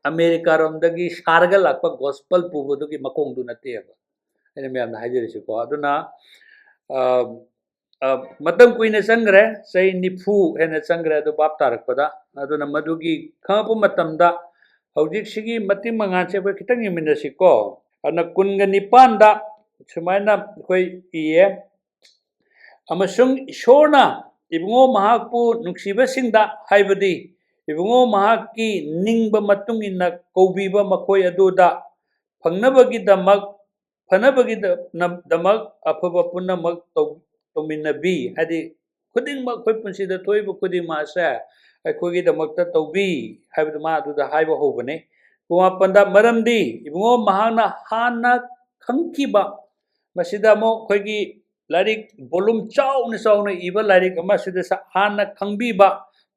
ꯑꯃꯦꯔꯤꯀꯥꯔꯣꯝꯗꯒꯤ ꯁꯥꯔꯒ ꯂꯥꯛꯄ gospel ꯄꯨꯕꯗꯨꯒꯤ ꯃꯈꯣꯡꯗꯨ ꯅꯠꯇꯦꯕ ꯑꯩꯅ ꯃꯌꯥꯝꯗ ꯍꯥꯏꯖꯔꯤꯁꯤꯀꯣ꯫ ꯑꯗꯨꯅ, ꯑ, ꯑ, ꯃꯇꯝ ꯀꯨꯏꯅ ꯆꯪꯈ꯭ꯔꯦ, ꯆꯍꯤ ꯅꯤꯐꯨ ꯍꯦꯟꯅ ꯆꯪꯈ꯭ꯔꯦ ꯑꯗꯨ ꯚꯥꯞ ꯇꯥꯔꯛꯄꯗ꯫ ꯑꯗꯨꯅ ꯃꯗꯨꯒꯤ ꯈꯪꯉꯛꯄ ꯃꯇꯝꯗ ꯍꯧꯖꯤꯛꯁꯤꯒꯤ ꯃꯇꯤꯛ ꯃꯉꯥꯟꯁꯦ ꯑꯩꯈꯣꯏ ꯈꯤꯇꯪ ꯌꯦꯡꯃꯤꯟꯅꯁꯤꯀꯣ꯫ ꯑꯗꯨꯅ ꯀꯨꯟꯒ ꯅꯤꯄꯥꯟꯗ ꯁꯨꯃꯥꯏꯅ ꯑꯩꯈꯣꯏ ꯏꯌꯦ, "ꯑꯃꯁꯨꯡ ꯏꯁꯣꯔꯅ ꯏꯕꯨꯡꯉꯣ ꯃꯍꯥꯛꯄꯨ ꯅꯨꯡꯁꯤꯕꯁꯤꯡꯗ, ꯍꯥꯏꯕꯗꯤ ꯏꯕꯨꯡꯉꯣ ꯃꯍꯥꯛꯀꯤ ꯅꯤꯡꯕ ꯃꯇꯨꯡ ꯏꯟꯅ ꯀꯧꯕꯤꯕ ꯃꯈꯣꯏ ꯑꯗꯨꯗ ꯐꯪꯅꯕꯒꯤꯗꯃꯛ, ꯐꯅꯕꯒꯤꯗꯃꯛ ꯑꯐꯕ ꯄꯨꯝꯅꯃꯛ ꯇꯧ-, ꯇꯧꯃꯤꯟꯅꯕꯤ꯫ ꯍꯥꯏꯗꯤ ꯈꯨꯗꯤꯡꯃꯛ, ꯑꯩꯈꯣꯏ ꯄꯨꯟꯁꯤꯗ ꯊꯣꯛꯏꯕ ꯈꯨꯗꯤꯡꯃꯛ ꯑꯁꯦ ꯑꯩꯈꯣꯏꯒꯤꯗꯃꯛꯇ ꯇꯧꯕꯤ ꯍꯥꯏꯕꯗꯨ ꯃꯥ ꯑꯗꯨꯗ ꯍꯥꯏꯕ ꯍꯧꯕꯅꯤ꯫ ꯄꯨꯡ ꯃꯥꯄꯟꯗ, ꯃꯔꯝꯗꯤ ꯏꯕꯨꯡꯉꯣ ꯃꯍꯥꯛꯅ ꯍꯥꯟꯅ ꯈꯪꯈꯤꯕ, ꯃꯁꯤꯗ ꯑꯃꯨꯛ ꯑꯩꯈꯣꯏꯒꯤ ꯂꯥꯏꯔꯤꯛ volume ꯆꯥꯎꯅ ꯆꯥꯎꯅ ꯏꯕ ꯂꯥꯏꯔꯤꯛ ꯑꯃ ꯁꯤꯗ ꯁ-, ꯍꯥꯟꯅ ꯈꯪꯕꯤꯕ,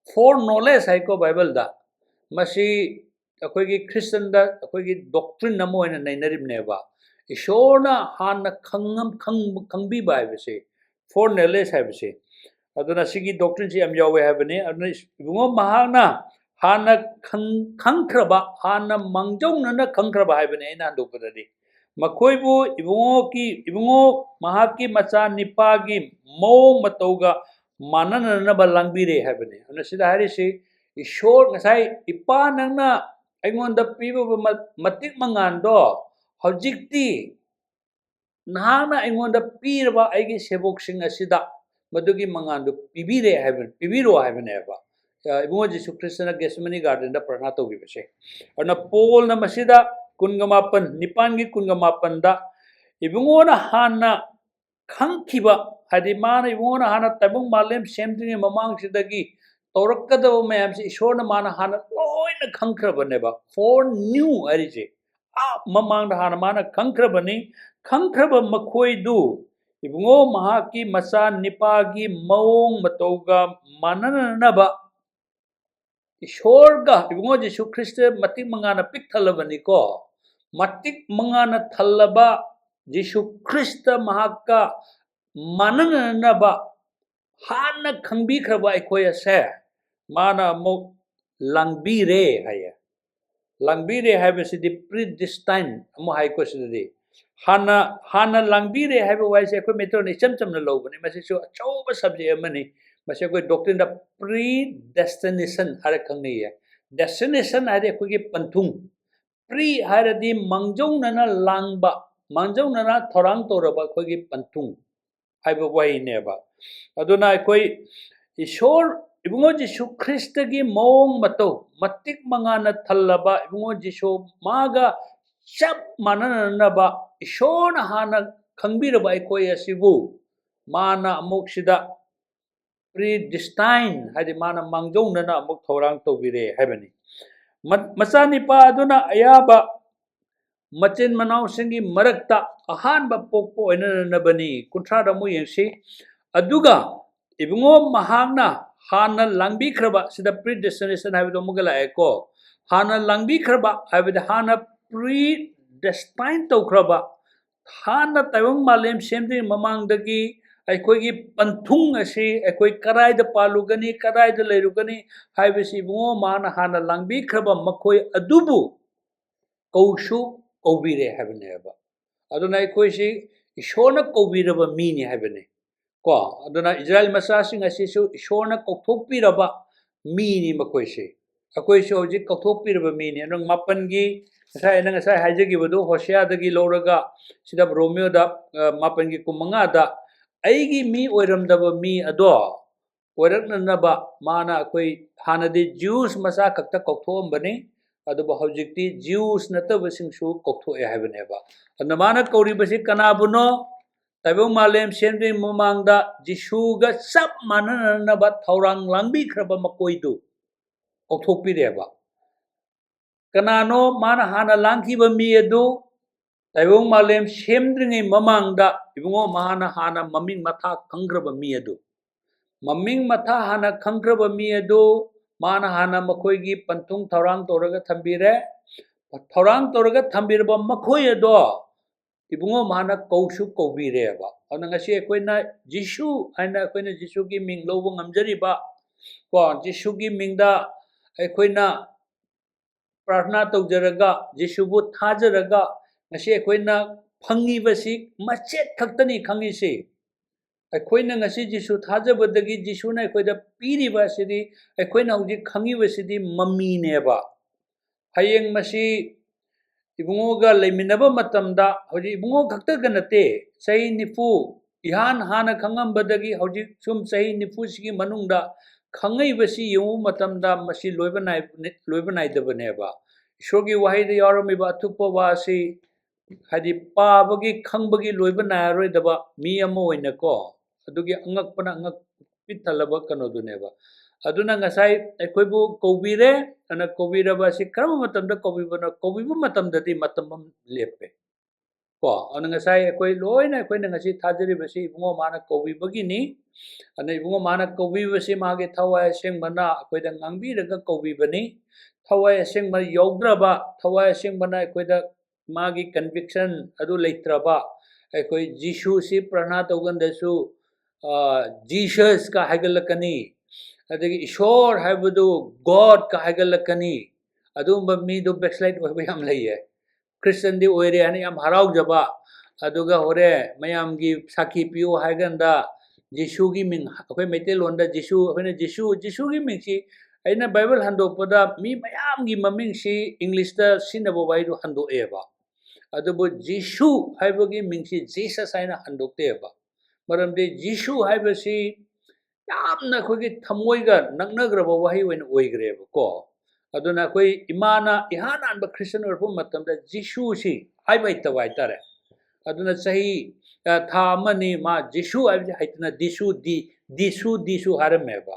foreknowledge ꯍꯥꯏꯀꯣ ꯕꯥꯏꯕꯜꯗ꯫ ꯃꯁꯤ ꯑꯩꯈꯣꯏꯒꯤ ꯈ꯭ꯔꯤꯁꯇꯟꯗ ꯑꯩꯈꯣꯏꯒꯤ doctrine ꯑꯃ ꯑꯣꯏꯅ ꯅꯩꯅꯔꯤꯕꯅꯦꯕ꯫ ꯏꯁꯣꯔꯅ ꯍꯥꯟꯅ ꯈꯪꯉꯝ-, ꯈꯪ-, ꯈꯪꯕꯤꯕ ꯍꯥꯏꯕꯁꯦ, foreknowledge ꯍꯥꯏꯕꯁꯦ꯫ ꯑꯗꯨꯅ ꯁꯤꯒꯤ doctrine ꯁꯤ ꯌꯥꯝ ꯌꯥꯎꯋꯦ ꯍꯥꯏꯕꯅꯤ꯫ ꯑꯗꯨꯅ ꯏꯕꯨꯡꯉꯣ ꯃꯍꯥꯛꯅ ꯍꯥꯟꯅ ꯈꯪ-, ꯈꯪꯈ꯭ꯔꯕ, ꯍꯥꯟꯅ ꯃꯥꯡꯖꯧꯅꯅ ꯈꯪꯈ꯭ꯔꯕ ꯍꯥꯏꯕꯅꯤ ꯑꯩꯅ ꯍꯟꯗꯣꯛꯄꯗꯗꯤ꯫ ꯃꯈꯣꯏꯕꯨ ꯏꯕꯨꯡꯉꯣꯒꯤ, ꯏꯕꯨꯡꯉꯣ ꯃꯍꯥꯛꯀꯤ ꯃꯆꯥ ꯅꯤꯄꯥꯒꯤ ꯃꯑꯣꯡ ꯃꯇꯧꯒ ꯃꯥꯟꯅꯅꯅꯕ ꯂꯥꯡꯕꯤꯔꯦ ꯍꯥꯏꯕꯅꯤ꯫ ꯑꯗꯨꯅ ꯁꯤꯗ ꯍꯥꯏꯔꯤꯁꯤ, ꯏꯁꯣꯔ, ꯉꯁꯥꯏ, "ꯏꯄꯥ, ꯅꯪꯅ ꯑꯩꯉꯣꯟꯗ ꯄꯤꯕ ꯃ-, ꯃꯇꯤꯛ ꯃꯉꯥꯟꯗꯣ ꯍꯧꯖꯤꯛꯇꯤ ꯅꯍꯥꯛꯅ ꯑꯩꯉꯣꯟꯗ ꯄꯤꯔꯕ ꯑꯩꯒꯤ ꯁꯦꯕꯣꯛꯁꯤꯡ ꯑꯁꯤꯗ ꯃꯗꯨꯒꯤ ꯃꯉꯥꯟꯗꯨ ꯄꯤꯕꯤꯔꯦ ꯍꯥꯏꯕ, ꯄꯤꯕꯤꯔꯣ" ꯍꯥꯏꯕꯅꯦꯕ꯫ ꯑ, ꯏꯕꯨꯡꯉꯣ ꯖꯤꯁꯨ ꯈ꯭ꯔꯤꯁꯇꯅ ꯒꯦꯁꯃꯅꯤ ꯒꯥꯔꯗꯦꯟꯗ ꯄ꯭ꯔꯊꯅꯥ ꯇꯧꯈꯤꯕꯁꯦ꯫ ꯑꯗꯨꯅ ꯄꯣꯜꯅ ꯃꯁꯤꯗ ꯀꯨꯟꯒ ꯃꯥꯄꯟ, ꯅꯤꯄꯥꯟꯒꯤ ꯀꯨꯟꯒ ꯃꯥꯄꯟꯗ, ꯏꯕꯨꯡꯉꯣꯅ ꯍꯥꯟꯅ ꯈꯪꯈꯤꯕ, ꯍꯥꯏꯗꯤ ꯃꯥꯅ, ꯏꯕꯨꯡꯉꯣꯅ ꯍꯥꯟꯅ ꯇꯥꯏꯕꯪ ꯃꯥꯂꯦꯝ ꯁꯦꯝꯗ꯭ꯔꯤꯉꯩ ꯃꯃꯥꯡꯁꯤꯗꯒꯤ ꯇꯧꯔꯛꯀꯗꯕ ꯃꯌꯥꯝꯁꯤ ꯏꯁꯣꯔꯅ ꯃꯥꯅ ꯍꯥꯟꯅ ꯂꯣꯏꯅ ꯈꯪꯈ꯭ꯔꯕꯅꯦꯕ꯫ Foreknew ꯍꯥꯏꯔꯤꯁꯦ, ꯑꯥ ꯃꯃꯥꯡꯗ ꯍꯥꯟꯅ ꯃꯥꯅ ꯈꯪꯈ꯭ꯔꯕꯅꯤ꯫ ꯈꯪꯈ꯭ꯔꯕ ꯃꯈꯣꯏꯗꯨ ꯏꯕꯨꯡꯉꯣ ꯃꯍꯥꯛꯀꯤ ꯃꯆꯥ ꯅꯤꯄꯥꯒꯤ ꯃꯑꯣꯡ ꯃꯇꯧꯒ ꯃꯥꯟꯅꯅꯅꯕ ꯏꯁꯣꯔꯒ ꯏꯕꯨꯡꯉꯣ ꯖꯤꯁꯨ ꯈ꯭ꯔꯤꯁꯇ ꯃꯇꯤꯛ ꯃꯉꯥꯅ ꯄꯤꯛ ꯊꯜꯂꯕꯅꯤꯀꯣ꯫ ꯃꯇꯤꯛ ꯃꯉꯥꯅ ꯊꯜꯂꯕ ꯖꯤꯁꯨ ꯈ꯭ꯔꯤꯁꯇ ꯃꯍꯥꯛꯀ ꯃꯥꯟꯅꯅꯅꯕ ꯍꯥꯟꯅ ꯈꯪꯕꯤꯈ꯭ꯔꯕ ꯑꯩꯈꯣꯏ ꯑꯁꯦ ꯃꯥꯅ ꯑꯃꯨꯛ ꯂꯥꯡꯕꯤꯔꯦ ꯍꯥꯏꯌꯦ꯫ ꯂꯥꯡꯕꯤꯔꯦ ꯍꯥꯏꯕꯁꯤꯗꯤ predestine ꯑꯃꯨꯛ ꯍꯥꯏꯀꯣ ꯁꯤꯗꯗꯤ꯫ ꯍꯥꯟꯅ, ꯍꯥꯟꯅ ꯂꯥꯡꯕꯤꯔꯦ ꯍꯥꯏꯕ ꯋꯥꯍꯩꯁꯦ ꯑꯩꯈꯣꯏ ꯃꯩꯇꯩꯂꯣꯟꯗ ꯏꯆꯝ ꯆꯝꯅ ꯂꯧꯕꯅꯤ꯫ ꯃꯁꯤꯁꯨ ꯑꯆꯧꯕ subject ꯑꯃꯅꯤ꯫ ꯃꯁꯤ ꯑꯩꯈꯣꯏ doctrineꯗ predestination ꯍꯥꯏꯔ ꯈꯪꯅꯩꯌꯦ꯫ Destination ꯍꯥꯏꯗꯤ ꯑꯩꯈꯣꯏꯒꯤ ꯄꯟꯊꯨꯡ꯫ Pre ꯍꯥꯏꯔꯗꯤ ꯃꯥꯡꯖꯧꯅꯅ ꯂꯥꯡꯕ, ꯃꯥꯡꯖꯧꯅꯅ ꯊꯧꯔꯥꯡ ꯇꯧꯔꯕ ꯑꯩꯈꯣꯏꯒꯤ ꯄꯟꯊꯨꯡ ꯍꯥꯏꯕ ꯋꯥꯍꯩꯅꯦꯕ꯫ ꯑꯗꯨꯅ ꯑꯩꯈꯣꯏ ꯏꯁꯣꯔ, ꯏꯕꯨꯡꯉꯣ ꯖꯤꯁꯨ ꯈ꯭ꯔꯤꯁꯇꯒꯤ ꯃꯑꯣꯡ ꯃꯇꯧ, ꯃꯇꯤꯛ ꯃꯉꯥꯅ ꯊꯜꯂꯕ ꯏꯕꯨꯡꯉꯣ ꯖꯤꯁꯨ ꯃꯥꯒ ꯆꯞ ꯃꯥꯟꯅꯅꯅꯕ ꯏꯁꯣꯔꯅ ꯍꯥꯟꯅ ꯈꯪꯕꯤꯔꯕ ꯑꯩꯈꯣꯏ ꯑꯁꯤꯕꯨ ꯃꯥꯅ ꯑꯃꯨꯛ ꯁꯤꯗ predestine ꯍꯥꯏꯗꯤ ꯃꯥꯅ ꯃꯥꯡꯖꯧꯅꯅ ꯑꯃꯨꯛ ꯊꯧꯔꯥꯡ ꯇꯧꯕꯤꯔꯦ ꯍꯥꯏꯕꯅꯤ꯫ ꯃ-, ꯃꯆꯥꯅꯤꯄꯥ ꯑꯗꯨꯅ ꯑꯌꯥꯕ ꯃꯆꯤꯟ ꯃꯅꯥꯎꯁꯤꯡꯒꯤ ꯃꯔꯛꯇ ꯑꯍꯥꯟꯕ ꯄꯣꯛꯄ ꯑꯣꯏꯅꯅꯕꯅꯤ꯫ ꯀꯨꯟꯊ꯭ꯔꯥꯗ ꯑꯃꯨꯛ ꯌꯦꯡꯁꯤ꯫ ꯑꯗꯨꯒ ꯏꯕꯨꯡꯉꯣ ꯃꯍꯥꯛꯅ ꯍꯥꯟꯅ ꯂꯥꯡꯕꯤꯈ꯭ꯔꯕ, ꯁꯤꯗ predestination ꯍꯥꯏꯕꯗꯣ ꯑꯃꯨꯛꯀ ꯂꯥꯛꯑꯦꯀꯣ꯫ ꯍꯥꯟꯅ ꯂꯥꯡꯕꯤꯈ꯭ꯔꯕ ꯍꯥꯏꯕꯗꯤ ꯍꯥꯟꯅ predestine ꯇꯧꯈ꯭ꯔꯕ, ꯍꯥꯟꯅ ꯇꯥꯏꯕꯪ ꯃꯥꯂꯦꯝ ꯁꯦꯝꯗ꯭ꯔꯤꯉꯩ ꯃꯃꯥꯡꯗꯒꯤ ꯑꯩꯈꯣꯏꯒꯤ ꯄꯟꯊꯨꯡ ꯑꯁꯤ ꯑꯩꯈꯣꯏ ꯀꯗꯥꯏꯗ ꯄꯥꯜꯂꯨꯒꯅꯤ, ꯀꯗꯥꯏꯗ ꯂꯩꯔꯨꯒꯅꯤ ꯍꯥꯏꯕꯁꯤ ꯏꯕꯨꯡꯉꯣ ꯃꯥꯅ ꯍꯥꯟꯅ ꯂꯥꯡꯕꯤꯈ꯭ꯔꯕ ꯃꯈꯣꯏ ꯑꯗꯨꯕꯨ ꯀꯧꯁꯨ ꯀꯧꯕꯤꯔꯦ ꯍꯥꯏꯕꯅꯦꯕ꯫ ꯑꯗꯨꯅ ꯑꯩꯈꯣꯏꯁꯤ ꯏꯁꯣꯔꯅ ꯀꯧꯕꯤꯔꯕ ꯃꯤꯅꯤ ꯍꯥꯏꯕꯅꯤ꯫ ꯀꯣ, ꯑꯗꯨꯅ ꯏꯁꯔꯥꯌꯦꯜ ꯃꯆꯥꯁꯤꯡ ꯑꯁꯤꯁꯨ ꯏꯁꯣꯔꯅ ꯀꯧꯊꯣꯛꯄꯤꯔꯕ ꯃꯤꯅꯤ ꯃꯈꯣꯏꯁꯦ꯫ ꯑꯩꯈꯣꯏꯁꯨ ꯍꯧꯖꯤꯛ ꯀꯧꯊꯣꯛꯄꯤꯔꯕ ꯃꯤꯅꯤ꯫ ꯑꯗꯨꯅ ꯃꯥꯄꯟꯒꯤ, ꯉꯁꯥꯏ ꯑꯩꯅ ꯉꯁꯥꯏ ꯍꯥꯏꯖꯈꯤꯕꯗꯨ ꯍꯣꯁꯤꯌꯥꯗꯒꯤ ꯂꯧꯔꯒ ꯁꯤꯗ ꯔꯣꯃꯤꯌꯣꯗ, ꯑ, ꯃꯥꯄꯟꯒꯤ ꯀꯨꯟꯃꯉꯥꯗ ꯑꯩꯒꯤ ꯃꯤ ꯑꯣꯏꯔꯝꯗꯕ ꯃꯤ ꯑꯗꯣ ꯑꯣꯏꯔꯛꯅꯅꯕ ꯃꯥꯅ ꯑꯩꯈꯣꯏ ꯍꯥꯟꯅꯗꯤ ꯖ꯭ꯌꯨꯁ ꯃꯆꯥ ꯈꯛꯇ ꯀꯧꯊꯣꯛꯑꯝꯕꯅꯤ, ꯑꯗꯨꯕꯨ ꯍꯧꯖꯤꯛꯇꯤ ꯖ꯭ꯌꯨꯁ ꯅꯠꯇꯕꯁꯤꯡꯁꯨ ꯀꯧꯊꯣꯛꯑꯦ ꯍꯥꯏꯕꯅꯦꯕ꯫ ꯑꯗꯨꯅ ꯃꯥꯅ ꯀꯧꯔꯤꯕꯁꯤ ꯀꯅꯥꯕꯨꯅꯣ? ꯇꯥꯏꯕꯪ ꯃꯥꯂꯦꯝ ꯁꯦꯝꯗ꯭ꯔꯤꯉꯩ ꯃꯃꯥꯡꯗ ꯖꯤꯁꯨꯒ ꯆꯞ ꯃꯥꯟꯅꯅꯅꯕ ꯊꯧꯔꯥꯡ ꯂꯥꯡꯕꯤꯈ꯭ꯔꯕ ꯃꯈꯣꯏꯗꯨ ꯀꯧꯊꯣꯛꯄꯤꯔꯦꯕ꯫ ꯀꯅꯥꯅꯣ ꯃꯥꯅ ꯍꯥꯟꯅ ꯂꯥꯡꯈꯤꯕ ꯃꯤ ꯑꯗꯨ? ꯇꯥꯏꯕꯪ ꯃꯥꯂꯦꯝ ꯁꯦꯝꯗ꯭ꯔꯤꯉꯩ ꯃꯃꯥꯡꯗ ꯏꯕꯨꯡꯉꯣ ꯃꯥꯅ ꯍꯥꯟꯅ ꯃꯃꯤꯡ ꯃꯊꯥ ꯈꯪꯈ꯭ꯔꯕ ꯃꯤ ꯑꯗꯨ꯫ ꯃꯃꯤꯡ ꯃꯊꯥ ꯍꯥꯟꯅ ꯈꯪꯈ꯭ꯔꯕ ꯃꯤ ꯑꯗꯨ ꯃꯥꯅ ꯍꯥꯟꯅ ꯃꯈꯣꯏꯒꯤ ꯄꯟꯊꯨꯡ ꯊꯧꯔꯥꯡ ꯇꯧꯔꯒ ꯊꯝꯕꯤꯔꯦ꯫ ꯊꯧꯔꯥꯡ ꯇꯧꯔꯒ ꯊꯝꯕꯤꯔꯕ ꯃꯈꯣꯏ ꯑꯗꯣ ꯏꯕꯨꯡꯉꯣ ꯃꯥꯅ ꯀꯧꯁꯨ ꯀꯧꯕꯤꯔꯦꯕ꯫ ꯑꯗꯨꯅ ꯉꯁꯤ ꯑꯩꯈꯣꯏꯅ ꯖꯤꯁꯨ ꯍꯥꯏꯅ ꯑꯩꯈꯣꯏꯅ ꯖꯤꯁꯨꯒꯤ ꯃꯤꯡ ꯂꯧꯕ ꯉꯝꯖꯔꯤꯕ, ꯀꯣ, ꯖꯤꯁꯨꯒꯤ ꯃꯤꯡꯗ ꯑꯩꯈꯣꯏꯅ ꯄ꯭ꯔꯥꯔꯊꯅꯥ ꯇꯧꯖꯔꯒ, ꯖꯤꯁꯨꯕꯨ ꯊꯥꯖꯔꯒ, ꯉꯁꯤ ꯑꯩꯈꯣꯏꯅ ꯐꯪꯉꯤꯕꯁꯤ ꯃꯆꯦꯠ ꯈꯛꯇꯅꯤ ꯈꯪꯉꯤꯁꯤ꯫ ꯑꯩꯈꯣꯏꯅ ꯉꯁꯤ ꯖꯤꯁꯨ ꯊꯥꯖꯕꯗꯒꯤ ꯖꯤꯁꯨꯅ ꯑꯩꯈꯣꯏꯗ ꯄꯤꯔꯤꯕ ꯑꯁꯤꯗꯤ ꯑꯩꯈꯣꯏꯅ ꯍꯧꯖꯤꯛ ꯈꯪꯉꯤꯕꯁꯤꯗꯤ ꯃꯃꯤꯅꯦꯕ꯫ ꯍꯌꯦꯡ ꯃꯁꯤ ꯏꯕꯨꯡꯉꯣꯒ ꯂꯩꯃꯤꯟꯅꯕ ꯃꯇꯝꯗ, ꯍꯧꯖꯤꯛ ꯏꯕꯨꯡꯉꯣ ꯈꯛꯇꯒ ꯅꯠꯇꯦ, ꯆꯍꯤ ꯅꯤꯐꯨ, ꯏꯍꯥꯟ ꯍꯥꯟꯅ ꯈꯪꯉꯝꯕꯗꯒꯤ ꯍꯧꯖꯤꯛ ꯁꯨꯝ ꯆꯍꯤ ꯅꯤꯐꯨꯁꯤꯒꯤ ꯃꯅꯨꯡꯗ ꯈꯪꯉꯛꯏꯕꯁꯤ ꯌꯦꯡꯉꯨꯕ ꯃꯇꯝꯗ ꯃꯁꯤ ꯂꯣꯏꯕ ꯅꯥꯏ-, ꯂꯣꯏꯕ ꯅꯥꯏꯗꯕꯅꯦꯕ꯫ ꯏꯁꯣꯔꯒꯤ ꯋꯥꯍꯩꯗ ꯌꯥꯎꯔꯝꯃꯤꯕ ꯑꯊꯨꯞꯄ ꯋꯥ ꯑꯁꯤ, ꯍꯥꯏꯗꯤ, ꯄꯥꯕꯒꯤ, ꯈꯪꯕꯒꯤ ꯂꯣꯏꯕ ꯅꯥꯏꯔꯔꯣꯏꯗꯕ ꯃꯤ ꯑꯃ ꯑꯣꯏꯅꯀꯣ, ꯑꯗꯨꯒꯤ ꯑꯉꯛꯄꯅ ꯑꯉꯛ ꯄꯤꯛꯊꯜꯂꯕ ꯀꯩꯅꯣꯗꯨꯅꯦꯕ꯫ ꯑꯗꯨꯅ ꯉꯁꯥꯏ ꯑꯩꯈꯣꯏꯕꯨ ꯀꯧꯕꯤꯔꯦ, ꯑꯗꯨꯅ ꯀꯧꯕꯤꯔꯕ ꯑꯁꯤ ꯀꯔꯝꯕ ꯃꯇꯝꯗ ꯀꯧꯕꯤꯕꯅꯣ? ꯀꯧꯕꯤꯕ ꯃꯇꯝꯗꯗꯤ ꯃꯇꯝ ꯑꯃ ꯂꯦꯞꯄꯦ꯫ ꯀꯣ, ꯑꯗꯨꯅ ꯉꯁꯥꯏ ꯑꯩꯈꯣꯏ ꯂꯣꯏꯅ, ꯑꯩꯈꯣꯏꯅ ꯉꯁꯤ ꯊꯥꯖꯔꯤꯕꯁꯤ ꯏꯕꯨꯡꯉꯣ ꯃꯥꯅ ꯀꯧꯕꯤꯕꯒꯤꯅꯤ꯫ ꯑꯗꯨꯅ ꯏꯕꯨꯡꯉꯣ ꯃꯥꯅ ꯀꯧꯕꯤꯕꯁꯤ ꯃꯥꯒꯤ ꯊꯋꯥꯏ ꯑꯁꯦꯡꯕꯅ ꯑꯩꯈꯣꯏꯗ ꯉꯥꯡꯕꯤꯔꯒ ꯀꯧꯕꯤꯕꯅꯤ꯫ ꯊꯋꯥꯏ ꯑꯁꯦꯡꯕ ꯌꯥꯎꯗ꯭ꯔꯕ, ꯊꯋꯥꯏ ꯑꯁꯦꯡꯕꯅ ꯑꯩꯈꯣꯏꯗ ꯃꯥꯒꯤ conviction ꯑꯗꯨ ꯂꯩꯇ꯭ꯔꯕ, ꯑꯩꯈꯣꯏ ꯖꯤꯁꯨꯁꯤ ꯄ꯭ꯔꯥꯔꯊꯅꯥ ꯇꯧꯒꯥꯟꯗꯁꯨ, ꯑ, "ꯖꯤꯁꯁ" ꯀ ꯍꯥꯏꯒꯠꯂꯛꯀꯅꯤ, ꯑꯗꯒꯤ ꯏꯁꯣꯔ ꯍꯥꯏꯕꯗꯨ "God" ꯀ ꯍꯥꯏꯒꯠꯂꯛꯀꯅꯤ꯫ ꯑꯗꯨꯒꯨꯝꯕ ꯃꯤꯗꯣ backslide ꯑꯣꯏꯕ ꯌꯥꯝ ꯂꯩꯌꯦ꯫ ꯈ꯭ꯔꯤꯁꯇꯟꯗꯤ ꯑꯣꯏꯔꯦ ꯍꯥꯏꯅ ꯌꯥꯝ ꯍꯔꯥꯎꯖꯕ, ꯑꯗꯨꯒ ꯍꯣꯔꯦꯟ ꯃꯌꯥꯝꯒꯤ ꯁꯥꯈꯤ ꯄꯤꯌꯨ ꯍꯥꯏ ꯀꯥꯟꯗ ꯖꯤꯁꯨꯒꯤ ꯃꯤꯡ, ꯑꯩꯈꯣꯏ ꯃꯩꯇꯩꯂꯣꯟꯗ ꯖꯤꯁꯨ, ꯑꯩꯈꯣꯏꯅ ꯖꯤꯁꯨ, ꯖꯤꯁꯨꯒꯤ ꯃꯤꯡꯁꯤ ꯑꯩꯅ ꯕꯥꯏꯕꯜ ꯍꯟꯗꯣꯛꯄꯗ ꯃꯤ ꯃꯌꯥꯝꯒꯤ ꯃꯃꯤꯡꯁꯤ ꯏꯪꯂꯤꯁꯇ ꯁꯤꯖꯤꯟꯅꯕ ꯋꯥꯍꯩꯗꯨ ꯍꯟꯗꯣꯛꯑꯦꯕ꯫ ꯑꯗꯨꯕꯨ ꯖꯤꯁꯨ ꯍꯥꯏꯕꯒꯤ ꯃꯤꯡꯁꯤ ꯖꯤꯁꯁ ꯍꯥꯏꯅ ꯍꯟꯗꯣꯛꯇꯦꯕ꯫ ꯃꯔꯝꯗꯤ ꯖꯤꯁꯨ ꯍꯥꯏꯕꯁꯤ ꯌꯥꯝꯅ ꯑꯩꯈꯣꯏꯒꯤ ꯊꯃꯣꯏꯒ ꯅꯛꯅꯈ꯭ꯔꯕ ꯋꯥꯍꯩ ꯑꯣꯏꯅ ꯑꯣꯏꯈ꯭ꯔꯦꯕꯀꯣ꯫ ꯑꯗꯨꯅ ꯑꯩꯈꯣꯏ ꯏꯃꯥꯅ ꯏꯍꯥꯟ ꯍꯥꯟꯕ ꯈ꯭ꯔꯤꯁꯇꯟ ꯑꯣꯏꯔꯛꯄ ꯃꯇꯝꯗ ꯖꯤꯁꯨꯁꯤ ꯍꯥꯏꯕ ꯍꯩꯇꯕ ꯍꯥꯏꯇꯥꯔꯦ꯫ ꯑꯗꯨꯅ ꯆꯍꯤ, ꯑ, ꯊꯥ ꯑꯃꯅꯤ ꯃꯥ ꯖꯤꯁꯨ ꯍꯥꯏꯕꯁꯤ ꯍꯩꯇꯅ ꯗꯤꯁꯨ, ꯗꯤ-, ꯗꯤꯁꯨ, ꯗꯤꯁꯨ ꯍꯥꯏꯔꯝꯃꯦꯕ꯫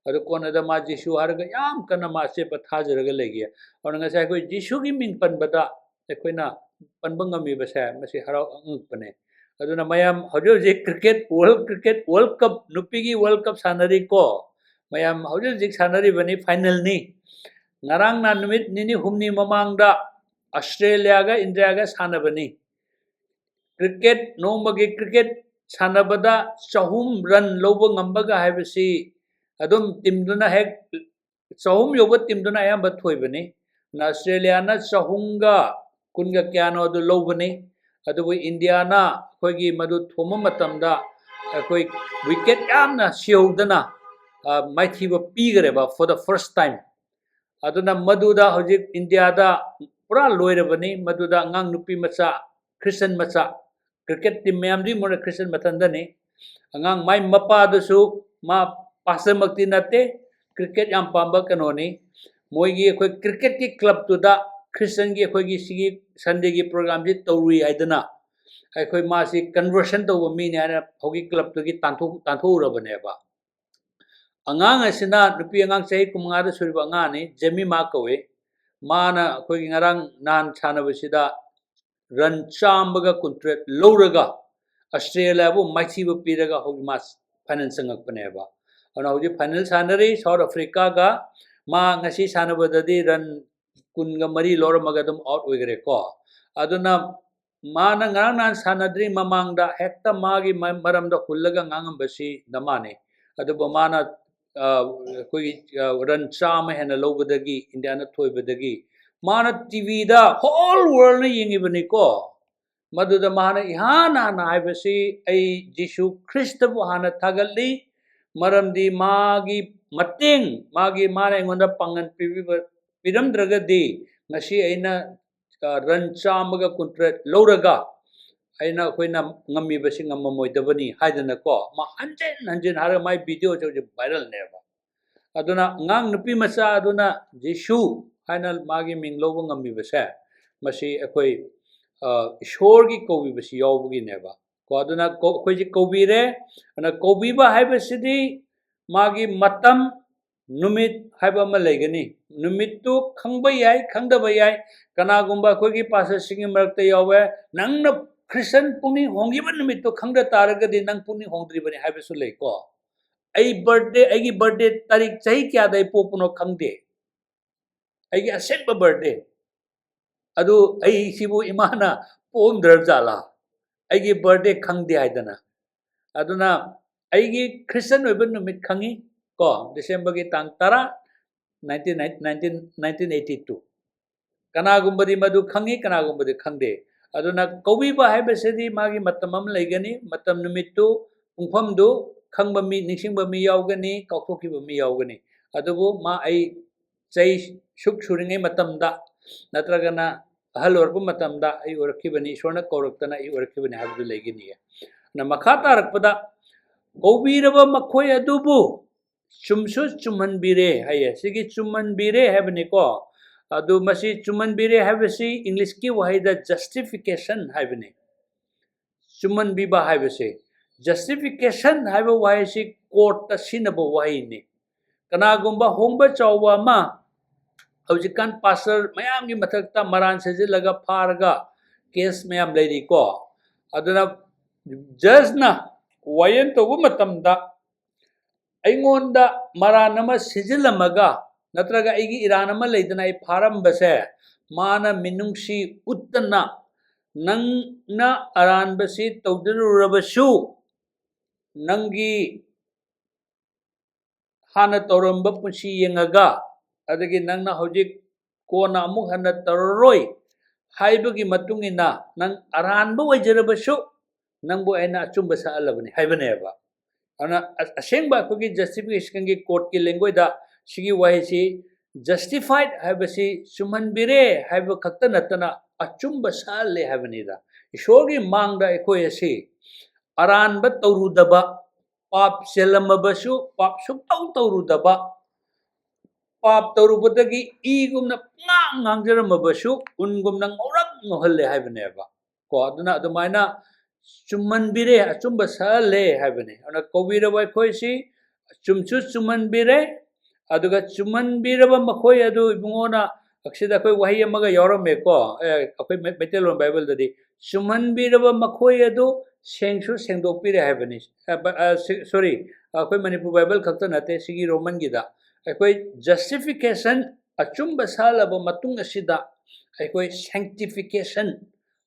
ꯑꯗꯨ ꯀꯣꯟꯅꯗ ꯃꯥ ꯖꯤꯁꯨ ꯍꯥꯏꯔꯒ ꯌꯥꯝ ꯀꯟꯅ ꯃꯥ ꯑꯆꯦꯠꯄ ꯊꯥꯖꯔꯒ ꯂꯩꯈꯤ꯫ ꯑꯗꯨꯅ ꯉꯁꯥꯏ ꯑꯩꯈꯣꯏ ꯖꯤꯁꯨꯒꯤ ꯃꯤꯡ ꯄꯟꯕꯗ ꯑꯩꯈꯣꯏꯅ ꯄꯟꯕ ꯉꯝꯃꯤꯕꯁꯦ ꯃꯁꯤ ꯍꯔꯥꯎ ꯑꯉꯛꯄꯅꯦ꯫ ꯑꯗꯨꯅ ꯃꯌꯥꯝ ꯍꯧꯖꯤꯛ ꯍꯧꯖꯤꯛ cricket, World Cricket World Cup, ꯅꯨꯄꯤꯒꯤ World Cup ꯁꯥꯟꯅꯔꯤꯀꯣ꯫ ꯃꯌꯥꯝ ꯍꯧꯖꯤꯛ ꯍꯧꯖꯤꯛ ꯁꯥꯟꯅꯔꯤꯕꯅꯤ, final ꯅꯤ꯫ ꯉꯔꯥꯡ ꯅꯍꯥꯟ ꯅꯨꯃꯤꯠ ꯅꯤꯅꯤ ꯍꯨꯝꯅꯤ ꯃꯃꯥꯡꯗ ꯑꯁꯇ꯭ꯔꯦꯂꯤꯌꯥꯒ ꯏꯟꯗꯤꯌꯥꯒ ꯁꯥꯟꯅꯕꯅꯤ꯫ Cricket, ꯅꯣꯡꯃꯒꯤ cricket ꯁꯥꯟꯅꯕꯗ ꯆꯍꯨꯝ run ꯂꯧꯕ ꯉꯝꯕꯒ ꯍꯥꯏꯕꯁꯤ ꯑꯗꯨꯝ team ꯗꯨꯅ ꯍꯦꯛ ꯆꯍꯨꯝ ꯌꯧꯕ team ꯗꯨꯅ ꯑꯌꯥꯝꯕ ꯊꯣꯏꯕꯅꯤ꯫ ꯑꯗꯨꯅ ꯑꯁꯇ꯭ꯔꯦꯂꯤꯌꯥꯅ ꯆꯍꯨꯝꯒ ꯀꯨꯟꯒ ꯀꯌꯥꯅꯣ ꯑꯗꯨ ꯂꯧꯕꯅꯤ꯫ ꯑꯗꯨꯕꯨ ꯏꯟꯗꯤꯌꯥꯅ ꯑꯩꯈꯣꯏꯒꯤ ꯃꯗꯨ ꯊꯣꯝꯕ ꯃꯇꯝꯗ ꯑꯩꯈꯣꯏ wicket ꯌꯥꯝꯅ ꯁꯤꯍꯧꯗꯅ, ꯑ, ꯃꯥꯏꯊꯤꯕ ꯄꯤꯈ꯭ꯔꯦꯕ for the first time꯫ ꯑꯗꯨꯅ ꯃꯗꯨꯗ ꯍꯧꯖꯤꯛ ꯏꯟꯗꯤꯌꯥꯗ ꯄꯨꯔꯥ ꯂꯣꯏꯔꯕꯅꯤ꯫ ꯃꯗꯨꯗ ꯑꯉꯥꯡ ꯅꯨꯄꯤ ꯃꯆꯥ, ꯈ꯭ꯔꯤꯁꯇꯟ ꯃꯆꯥ, cricket team ꯃꯌꯥꯝꯗꯨꯒꯤ ꯃꯅꯨꯡꯗ ꯈ꯭ꯔꯤꯁꯇꯟ ꯃꯊꯟꯗꯅꯤ꯫ ꯑꯉꯥꯡ ꯃꯥꯏ ꯃꯄꯥꯗꯨꯁꯨ ꯃꯥ pastor ꯃꯛꯇꯤ ꯅꯠꯇꯦ, cricket ꯌꯥꯝ ꯄꯥꯝꯕ ꯀꯩꯅꯣꯅꯤ꯫ ꯃꯣꯏꯒꯤ ꯑꯩꯈꯣꯏ ꯀ꯭ꯔꯤꯀꯦꯠꯀꯤ ꯀ꯭ꯂꯕꯇꯨꯗ ꯈ꯭ꯔꯤꯁꯇꯟꯒꯤ ꯑꯩꯈꯣꯏꯒꯤ ꯁꯤꯒꯤ ꯁꯟꯗꯦꯒꯤ ꯄ꯭ꯔꯣꯒ꯭ꯔꯥꯝꯁꯤ ꯇꯧꯔꯨꯏ ꯍꯥꯏꯗꯅ ꯑꯩꯈꯣꯏ ꯃꯥꯁꯤ ꯀꯟꯚꯔꯁꯟ ꯇꯧꯕ ꯃꯤꯅꯤ ꯍꯥꯏꯅ ꯍꯧꯖꯤꯛ ꯀ꯭ꯂꯕꯇꯨꯒꯤ ꯇꯥꯟꯊꯣꯛ ꯇꯥꯟꯊꯣꯛꯎꯔꯕꯅꯦꯕ꯫ ꯑꯉꯥꯡ ꯑꯁꯤꯅ ꯅꯨꯄꯤ ꯑꯉꯥꯡ ꯆꯍꯤ ꯀꯨꯟꯃꯉꯥꯗ ꯁꯨꯔꯤꯕ ꯑꯉꯥꯡꯅꯤ, ꯖꯦꯃꯤꯃꯥ ꯀꯧꯏ꯫ ꯃꯥꯅ ꯑꯩꯈꯣꯏꯒꯤ ꯉꯔꯥꯡ ꯅꯍꯥꯟ ꯁꯥꯟꯅꯕꯁꯤꯗ ꯔꯟ ꯆꯥꯝꯃꯒ ꯀꯨꯟꯇꯔꯦꯠ ꯂꯧꯔꯒ ꯑꯁꯇ꯭ꯔꯦꯂꯤꯌꯥꯕꯨ ꯃꯥꯏꯊꯤꯕ ꯄꯤꯔꯒ ꯍꯧꯖꯤꯛ ꯃꯥ ꯐꯥꯏꯅꯦꯜ ꯆꯪꯉꯛꯄꯅꯦꯕ꯫ ꯑꯗꯨꯅ ꯍꯧꯖꯤꯛ ꯐꯥꯏꯅꯦꯜ ꯁꯥꯟꯅꯔꯤ ꯁꯥꯎꯠ ꯑꯐ꯭ꯔꯤꯀꯥꯒ꯫ ꯃꯥ ꯉꯁꯤ ꯁꯥꯟꯅꯕꯗꯗꯤ ꯔꯟ ꯀꯨꯟꯒ ꯃꯔꯤ ꯂꯧꯔꯝꯃꯒ ꯑꯗꯨꯝ ꯑꯥꯎꯠ ꯑꯣꯏꯈ꯭ꯔꯦꯀꯣ꯫ ꯑꯗꯨꯅ ꯃꯥꯅ ꯉꯔꯥꯡ ꯅꯍꯥꯟ ꯁꯥꯟꯅꯗ꯭ꯔꯤ ꯃꯃꯥꯡꯗ ꯍꯦꯛꯇ ꯃꯥꯒꯤ ꯃ-, ꯃꯔꯝꯗ ꯍꯨꯜꯂꯒ ꯉꯥꯡꯉꯝꯕꯁꯤ ꯗꯃꯥꯅꯤ꯫ ꯑꯗꯨꯕꯨ ꯃꯥꯅ, ꯑ, ꯑꯩꯈꯣꯏꯒꯤ, ꯑ, ꯔꯟ ꯆꯥꯝꯃ ꯍꯦꯟꯅ ꯂꯧꯕꯗꯒꯤ, ꯏꯟꯗꯤꯌꯥꯅ ꯊꯣꯏꯕꯗꯒꯤ ꯃꯥꯅ ꯇꯤꯚꯤꯗ ꯍꯣꯜ ꯋꯥꯔꯜꯅ ꯌꯦꯡꯉꯤꯕꯅꯤꯀꯣ꯫ ꯃꯗꯨꯗ ꯃꯥꯅ ꯏꯍꯥꯟ ꯍꯥꯟꯅ ꯍꯥꯏꯕꯁꯤ, "ꯑꯩ ꯖꯤꯁꯨ ꯈ꯭ꯔꯤꯁꯇꯕꯨ ꯍꯥꯟꯅ ꯊꯥꯒꯠꯂꯤ, ꯃꯔꯝꯗꯤ ꯃꯥꯒꯤ ꯃꯇꯦꯡ, ꯃꯥꯒꯤ, ꯃꯥꯅ ꯑꯩꯉꯣꯟꯗ ꯄꯥꯡꯒꯜ ꯄꯤꯕꯤꯕ, ꯄꯤꯔꯝꯗ꯭ꯔꯒꯗꯤ ꯉꯁꯤ ꯑꯩꯅ, ꯑ, ꯔꯟ ꯆꯥꯝꯃꯒ ꯀꯨꯟꯇꯔꯦꯠ ꯂꯧꯔꯒ ꯑꯩꯅ, ꯑꯩꯈꯣꯏꯅ ꯉꯝꯃꯤꯕꯁꯤ ꯉꯝꯃꯝꯃꯣꯏꯗꯕꯅꯤ" ꯍꯥꯏꯗꯅꯀꯣ, ꯃꯥ ꯍꯟꯖꯤꯟ ꯍꯟꯖꯤꯟ ꯍꯥꯏꯔꯒ ꯃꯥꯏ ꯚꯤꯗꯤꯑꯣꯁꯦ ꯍꯧꯖꯤꯛ ꯚꯥꯏꯔꯦꯜꯅꯦꯕ꯫ ꯑꯗꯨꯅ ꯑꯉꯥꯡ ꯅꯨꯄꯤ ꯃꯆꯥ ꯑꯗꯨꯅ ꯖꯤꯁꯨ ꯍꯥꯏꯅ ꯃꯥꯒꯤ ꯃꯤꯡ ꯂꯧꯕ ꯉꯝꯃꯤꯕꯁꯦ, ꯃꯁꯤ ꯑꯩꯈꯣꯏ, ꯑ, ꯏꯁꯣꯔꯒꯤ ꯀꯧꯕꯤꯕꯁꯤ ꯌꯥꯎꯕꯒꯤꯅꯦꯕ꯫ ꯀꯣ, ꯑꯗꯨꯅ ꯀꯧ-, ꯑꯩꯈꯣꯏꯁꯤ ꯀꯧꯕꯤꯔꯦ꯫ ꯑꯗꯨꯅ ꯀꯧꯕꯤꯕ ꯍꯥꯏꯕꯁꯤꯗꯤ ꯃꯥꯒꯤ ꯃꯇꯝ, ꯅꯨꯃꯤꯠ ꯍꯥꯏꯕ ꯑꯃ ꯂꯩꯒꯅꯤ꯫ ꯅꯨꯃꯤꯠꯇꯨ ꯈꯪꯕ ꯌꯥꯏ, ꯈꯪꯗꯕ ꯌꯥꯏ꯫ ꯀꯅꯥꯒꯨꯝꯕ ꯑꯩꯈꯣꯏꯒꯤ ꯄꯥꯁꯇꯔꯁꯤꯡꯒꯤ ꯃꯔꯛꯇ ꯌꯥꯎꯋꯦ, "ꯅꯪꯅ ꯈ꯭ꯔꯤꯁꯇꯟ ꯄꯨꯛꯅꯤꯡ ꯍꯣꯡꯈꯤꯕ ꯅꯨꯃꯤꯠꯇꯨ ꯈꯪꯗ ꯇꯥꯔꯒꯗꯤ ꯅꯪ ꯄꯨꯛꯅꯤꯡ ꯍꯣꯡꯗ꯭ꯔꯤꯕꯅꯤ" ꯍꯥꯏꯕꯁꯨ ꯂꯩꯀꯣ꯫ "ꯑꯩ ꯕꯥꯔꯗꯦ, ꯑꯩꯒꯤ ꯕꯥꯔꯗꯦ ꯇꯥꯔꯤꯛ ꯆꯍꯤ ꯀꯌꯥꯗ ꯑꯩ ꯄꯣꯛꯄꯅꯣ ꯈꯪꯗꯦ, ꯑꯩꯒꯤ ꯑꯁꯦꯡꯕ ꯕꯥꯔꯗꯦ꯫ ꯑꯗꯨ ꯑꯩ ꯁꯤꯕꯨ ꯏꯃꯥꯅ ꯄꯣꯛꯑꯝꯗ꯭ꯔꯕ ꯖꯥꯠꯂꯥ? ꯑꯩꯒꯤ ꯕꯥꯔꯗꯦ ꯈꯪꯗꯦ" ꯍꯥꯏꯗꯅ꯫ ꯑꯗꯨꯅ ꯑꯩꯒꯤ ꯈ꯭ꯔꯤꯁꯇꯟ ꯑꯣꯏꯕ ꯅꯨꯃꯤꯠ ꯈꯪꯉꯤ ꯀꯣ, ꯗꯤꯁꯦꯝꯕꯔꯒꯤ ꯇꯥꯡ ꯇꯔꯥ, nineteen, nineteen, nineteen eighty two꯫ ꯀꯅꯥꯒꯨꯝꯕꯗꯤ ꯃꯗꯨ ꯈꯪꯉꯤ, ꯀꯅꯥꯒꯨꯝꯕꯗꯤ ꯈꯪꯗꯦ꯫ ꯑꯗꯨꯅ ꯀꯧꯕꯤꯕ ꯍꯥꯏꯕꯁꯤꯗꯤ ꯃꯥꯒꯤ ꯃꯇꯝ ꯑꯃ ꯂꯩꯒꯅꯤ, ꯃꯇꯝ, ꯅꯨꯃꯤꯠꯇꯨ, ꯄꯨꯡꯐꯝꯗꯨ ꯈꯪꯕ ꯃꯤ, ꯅꯤꯡꯁꯤꯡꯕ ꯃꯤ ꯌꯥꯎꯒꯅꯤ, ꯀꯥꯎꯊꯣꯛꯈꯤꯕ ꯃꯤ ꯌꯥꯎꯒꯅꯤ꯫ ꯑꯗꯨꯕꯨ ꯃꯥ ꯑꯩ ꯆꯍꯤ ꯁꯨꯛ ꯁꯨꯔꯤꯉꯩ ꯃꯇꯝꯗ ꯅꯠꯇ꯭ꯔꯒꯅ ꯑꯍꯜ ꯑꯣꯏꯔꯛꯄ ꯃꯇꯝꯗ ꯑꯩ ꯑꯣꯏꯔꯛꯈꯤꯕꯅꯤ, ꯏꯁꯣꯔꯅ ꯀꯧꯔꯛꯇꯅ ꯑꯩ ꯑꯣꯏꯔꯛꯈꯤꯕꯅꯤ ꯍꯥꯏꯕꯗꯨ ꯂꯩꯒꯅꯤꯌꯦ꯫ ꯑꯗꯨꯅ ꯃꯈꯥ ꯇꯥꯔꯛꯄꯗ ꯀꯧꯕꯤꯔꯕ ꯃꯈꯣꯏ ꯑꯗꯨꯕꯨ ꯆꯨꯝꯁꯨ ꯆꯨꯝꯍꯟꯕꯤꯔꯦ ꯍꯥꯏꯌꯦ꯫ ꯁꯤꯒꯤ ꯆꯨꯝꯍꯟꯕꯤꯔꯦ ꯍꯥꯏꯕꯅꯤꯀꯣ꯫ ꯑꯗꯨ ꯃꯁꯤ ꯆꯨꯝꯍꯟꯕꯤꯔꯦ ꯍꯥꯏꯕꯁꯤ English ꯀꯤ ꯋꯥꯍꯩꯗ justification ꯍꯥꯏꯕꯅꯤ꯫ ꯆꯨꯝꯍꯟꯕꯤꯕ ꯍꯥꯏꯕꯁꯦ, justification ꯍꯥꯏꯕ ꯋꯥꯍꯩꯁꯤ court ꯇ ꯁꯤꯖꯤꯟꯅꯕ ꯋꯥꯍꯩꯅꯤ꯫ ꯀꯅꯥꯒꯨꯝꯕ ꯍꯣꯡꯕ ꯆꯥꯎꯕ ꯑꯃ, ꯍꯧꯖꯤꯛꯀꯥꯟ pastor ꯃꯌꯥꯝꯒꯤ ꯃꯊꯛꯇ ꯃꯔꯥꯟ ꯁꯤꯖꯤꯜꯂꯒ ꯐꯥꯔꯒ case ꯃꯌꯥꯝ ꯂꯩꯔꯤꯀꯣ꯫ ꯑꯗꯨꯅ judge ꯅ ꯋꯥꯌꯦꯜ ꯇꯧꯕ ꯃꯇꯝꯗ ꯑꯩꯉꯣꯟꯗ ꯃꯔꯥꯟ ꯑꯃ ꯁꯤꯖꯤꯜꯂꯝꯃꯒ ꯅꯠꯇ꯭ꯔꯒ ꯑꯩꯒꯤ ꯏꯔꯥꯟ ꯑꯃ ꯂꯩꯗꯅ ꯑꯩ ꯐꯥꯔꯝꯕꯁꯦ, ꯃꯥꯅ ꯃꯤꯅꯨꯡꯁꯤ ꯎꯠꯇꯅ ꯅꯪꯅ ꯑꯔꯥꯟꯕꯁꯤ ꯇꯧꯖꯔꯨꯔꯕꯁꯨ, ꯅꯪꯒꯤ ꯍꯥꯟꯅ ꯇꯧꯔꯝꯕ ꯄꯨꯟꯁꯤ ꯌꯦꯡꯉꯒ, ꯑꯗꯒꯤ ꯅꯪꯅ ꯍꯧꯖꯤꯛ ꯀꯣꯟꯅ ꯑꯃꯨꯛ ꯍꯟꯅ ꯇꯧꯔꯔꯣꯏ ꯍꯥꯏꯕꯒꯤ ꯃꯇꯨꯡ ꯏꯟꯅ ꯅꯪ ꯑꯔꯥꯟꯕ ꯑꯣꯏꯖꯔꯕꯁꯨ ꯅꯪꯕꯨ ꯑꯩꯅ ꯑꯆꯨꯝꯕ ꯁꯥꯍꯜꯂꯕꯅꯤ ꯍꯥꯏꯕꯅꯦꯕ꯫ ꯑꯗꯨꯅ ꯑ-, ꯑꯁꯦꯡꯕ ꯑꯩꯈꯣꯏꯒꯤ justification ꯒꯤ court ꯀꯤ language ꯇ ꯁꯤꯒꯤ ꯋꯥꯍꯩꯁꯤ justified ꯍꯥꯏꯕꯁꯤ ꯆꯨꯝꯍꯟꯕꯤꯔꯦ ꯍꯥꯏꯕ ꯈꯛꯇ ꯅꯠꯇꯅ ꯑꯆꯨꯝꯕ ꯁꯥꯍꯜꯂꯦ ꯍꯥꯏꯕꯅꯤꯗ꯫ ꯏꯁꯣꯔꯒꯤ ꯃꯥꯡꯗ ꯑꯩꯈꯣꯏ ꯑꯁꯤ ꯑꯔꯥꯟꯕ ꯇꯧꯔꯨꯗꯕ, ꯄꯥꯞ ꯆꯦꯜꯂꯝꯃꯕꯁꯨ ꯄꯥꯞ ꯁꯨꯛꯇꯧ ꯇꯧꯔꯨꯗꯕ, ꯄꯥꯞ ꯇꯧꯔꯨꯕꯗꯒꯤ ꯏꯒꯨꯝꯅ ꯄꯨꯡꯉꯥꯡ ꯉꯥꯡꯖꯔꯝꯃꯕꯁꯨ ꯎꯟꯒꯨꯝꯅ ꯉꯧꯔꯛ ꯉꯧꯍꯜꯂꯦ ꯍꯥꯏꯕꯅꯦꯕ꯫ ꯀꯣ, ꯑꯗꯨꯅ ꯑꯗꯨꯃꯥꯏꯅ ꯆꯨꯝꯍꯟꯕꯤꯔꯦ, ꯑꯆꯨꯝꯕ ꯁꯥꯍꯜꯂꯦ ꯍꯥꯏꯕꯅꯤ꯫ ꯑꯗꯨꯅ ꯀꯧꯕꯤꯔꯕ ꯑꯩꯈꯣꯏꯁꯤ ꯆꯨꯝꯁꯨ ꯆꯨꯝꯍꯟꯕꯤꯔꯦ, ꯑꯗꯨꯒ ꯆꯨꯝꯍꯟꯕꯤꯔꯕ ꯃꯈꯣꯏ ꯑꯗꯨ ꯏꯕꯨꯡꯉꯣꯅ, ꯑꯁꯤꯗ ꯑꯩꯈꯣꯏ ꯋꯥꯍꯩ ꯑꯃꯒ ꯌꯥꯎꯔꯝꯃꯦꯀꯣ, ꯑꯦ, ꯑꯩꯈꯣꯏ ꯃꯩ-, ꯃꯩꯇꯩꯂꯣꯟ ꯕꯥꯏꯕꯜꯗꯗꯤ, ꯆꯨꯝꯍꯟꯕꯤꯔꯕ ꯃꯈꯣꯏ ꯑꯗꯨ ꯁꯦꯡꯁꯨ ꯁꯦꯡꯗꯣꯛꯄꯤꯔꯦ ꯍꯥꯏꯕꯅꯤ꯫ ꯑ, ꯕ-, ꯑ, ꯁꯤ-, sorry, ꯑꯩꯈꯣꯏ ꯃꯅꯤꯄꯨꯔ ꯕꯥꯏꯕꯜ ꯈꯛꯇ ꯅꯠꯇꯦ, ꯁꯤꯒꯤ ꯔꯣꯃꯟꯒꯤꯗ ꯑꯩꯈꯣꯏ justification, ꯑꯆꯨꯝꯕ ꯁꯥꯍꯜꯂꯕ ꯃꯇꯨꯡ ꯑꯁꯤꯗ ꯑꯩꯈꯣꯏ sanctification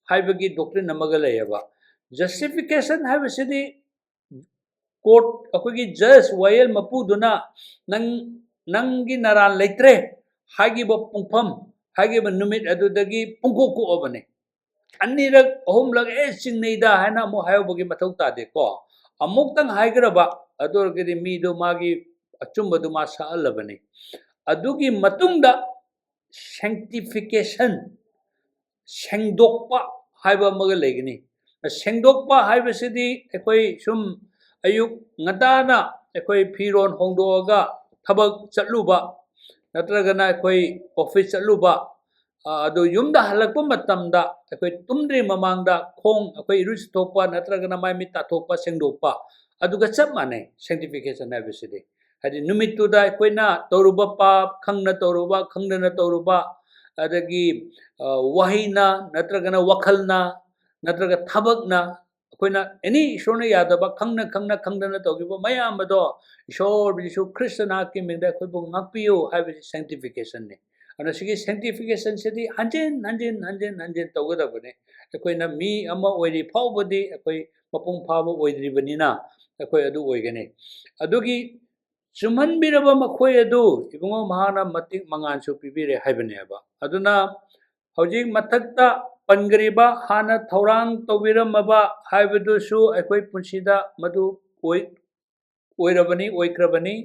ꯍꯥꯏꯕꯒꯤ doctrine ꯑꯃꯒ ꯂꯩꯌꯦꯕ꯫ Justification ꯍꯥꯏꯕꯁꯤꯗꯤ court, ꯑꯩꯈꯣꯏꯒꯤ judge, ꯋꯥꯌꯦꯜ ꯃꯄꯨꯗꯨꯅ ꯅꯪ, ꯅꯪꯒꯤ ꯅꯔꯥꯟ ꯂꯩꯇ꯭ꯔꯦ ꯍꯥꯏꯈꯤꯕ ꯄꯨꯡꯐꯝ, ꯍꯥꯏꯈꯤꯕ ꯅꯨꯃꯤꯠ ꯑꯗꯨꯗꯒꯤ ꯄꯨꯡꯀꯣꯛ ꯀꯣꯛꯑꯕꯅꯦ꯫ ꯑꯅꯤꯔꯛ, ꯑꯍꯨꯝꯂꯛ, "ꯑꯦ, ꯆꯤꯡꯅꯩꯗ" ꯍꯥꯏꯅ ꯑꯃꯨꯛ ꯍꯥꯏꯍꯧꯕꯒꯤ ꯃꯊꯧ ꯇꯥꯗꯦꯀꯣ꯫ ꯑꯃꯨꯛꯇꯪ ꯍꯥꯏꯈ꯭ꯔꯕ, ꯑꯗꯨ ꯑꯣꯏꯔꯒꯗꯤ ꯃꯤꯗꯣ ꯃꯥꯒꯤ ꯑꯆꯨꯝꯕꯗꯨ ꯃꯥ ꯁꯥꯍꯜꯂꯕꯅꯤ꯫ ꯑꯗꯨꯒꯤ ꯃꯇꯨꯡꯗ sanctification, ꯁꯦꯡꯗꯣꯛꯄ ꯍꯥꯏꯕ ꯑꯃꯒ ꯂꯩꯒꯅꯤ꯫ ꯁꯦꯡꯗꯣꯛꯄ ꯍꯥꯏꯕꯁꯤꯗꯤ ꯑꯩꯈꯣꯏ ꯁꯨꯝ ꯑꯌꯨꯛ ꯉꯟꯇꯥꯅ ꯑꯩꯈꯣꯏ ꯐꯤꯔꯣꯜ ꯍꯣꯡꯗꯣꯛꯑꯒ ꯊꯕꯛ ꯆꯠꯂꯨꯕ, ꯅꯠꯇ꯭ꯔꯒꯅ ꯑꯩꯈꯣꯏ office ꯆꯠꯂꯨꯕ, ꯑ, ꯑꯗꯨ ꯌꯨꯝꯗ ꯍꯜꯂꯛꯄ ꯃꯇꯝꯗ ꯑꯩꯈꯣꯏ ꯇꯨꯝꯗ꯭ꯔꯤ ꯃꯃꯥꯡꯗ ꯈꯣꯡ ꯑꯩꯈꯣꯏ ꯏꯔꯨ ꯊꯣꯛꯄ ꯅꯠꯇ꯭ꯔꯒꯅ ꯃꯥꯏ ꯃꯤꯠ ꯇꯥꯊꯣꯛꯄ, ꯁꯦꯡꯗꯣꯛꯄ, ꯑꯗꯨꯒ ꯆꯞ ꯃꯥꯟꯅꯩ sanctification ꯍꯥꯏꯕꯁꯤꯗꯤ꯫ ꯍꯥꯏꯗꯤ ꯅꯨꯃꯤꯠꯇꯨꯗ ꯑꯩꯈꯣꯏꯅ ꯇꯧꯔꯨꯕ ꯄꯥꯞ, ꯈꯪꯅ ꯇꯧꯔꯨꯕ, ꯈꯪꯗꯅ ꯇꯧꯔꯨꯕ, ꯑꯗꯒꯤ, ꯑ, ꯋꯥꯍꯩꯅ ꯅꯠꯇ꯭ꯔꯒꯅ ꯋꯥꯈꯜꯅ ꯅꯠꯇ꯭ꯔꯒ ꯊꯕꯛꯅ, ꯑꯩꯈꯣꯏꯅ any ꯏꯁꯣꯔꯅ ꯌꯥꯗꯕ ꯈꯪꯅ ꯈꯪꯅ ꯈꯪꯗꯅ ꯇꯧꯈꯤꯕ ꯃꯌꯥꯝ ꯑꯗꯣ, "ꯏꯁꯣꯔ ꯖꯤꯁꯨ ꯈ꯭ꯔꯤꯁꯇ ꯅꯍꯥꯛꯀꯤ ꯃꯤꯡꯗ ꯑꯩꯈꯣꯏꯕꯨ ꯉꯥꯛꯄꯤꯌꯨ" ꯍꯥꯏꯕꯁꯤ sanctification ꯅꯤ꯫ ꯑꯗꯨꯅ ꯁꯤꯒꯤ sanctification ꯁꯤꯗꯤ ꯍꯟꯖꯤꯟ ꯍꯟꯖꯤꯟ ꯍꯟꯖꯤꯟ ꯍꯟꯖꯤꯟ ꯇꯧꯒꯗꯕꯅꯤ꯫ ꯑꯩꯈꯣꯏꯅ ꯃꯤ ꯑꯃ ꯑꯣꯏꯔꯤ ꯐꯥꯎꯕꯗꯤ ꯑꯩꯈꯣꯏ ꯃꯄꯨꯡ ꯐꯥꯕ ꯑꯣꯏꯗ꯭ꯔꯤꯕꯅꯤꯅ ꯑꯩꯈꯣꯏ ꯑꯗꯨ ꯑꯣꯏꯒꯅꯤ꯫ ꯑꯗꯨꯒꯤ ꯆꯨꯝꯍꯟꯕꯤꯔꯕ ꯃꯈꯣꯏ ꯑꯗꯨ ꯏꯕꯨꯡꯉꯣ ꯃꯍꯥꯛꯅ ꯃꯇꯤꯛ ꯃꯉꯥꯟꯁꯨ ꯄꯤꯕꯤꯔꯦ ꯍꯥꯏꯕꯅꯦꯕ꯫ ꯑꯗꯨꯅ ꯍꯧꯖꯤꯛ ꯃꯊꯛꯇ ꯄꯟꯈ꯭ꯔꯤꯕ ꯍꯥꯟꯅ ꯊꯧꯔꯥꯡ ꯇꯧꯕꯤꯔꯝꯃꯕ ꯍꯥꯏꯕꯗꯨꯁꯨ ꯑꯩꯈꯣꯏ ꯄꯨꯟꯁꯤꯗ ꯃꯗꯨ ꯑꯣꯏ-, ꯑꯣꯏꯔꯕꯅꯤ, ꯑꯣꯏꯈ꯭ꯔꯕꯅꯤ꯫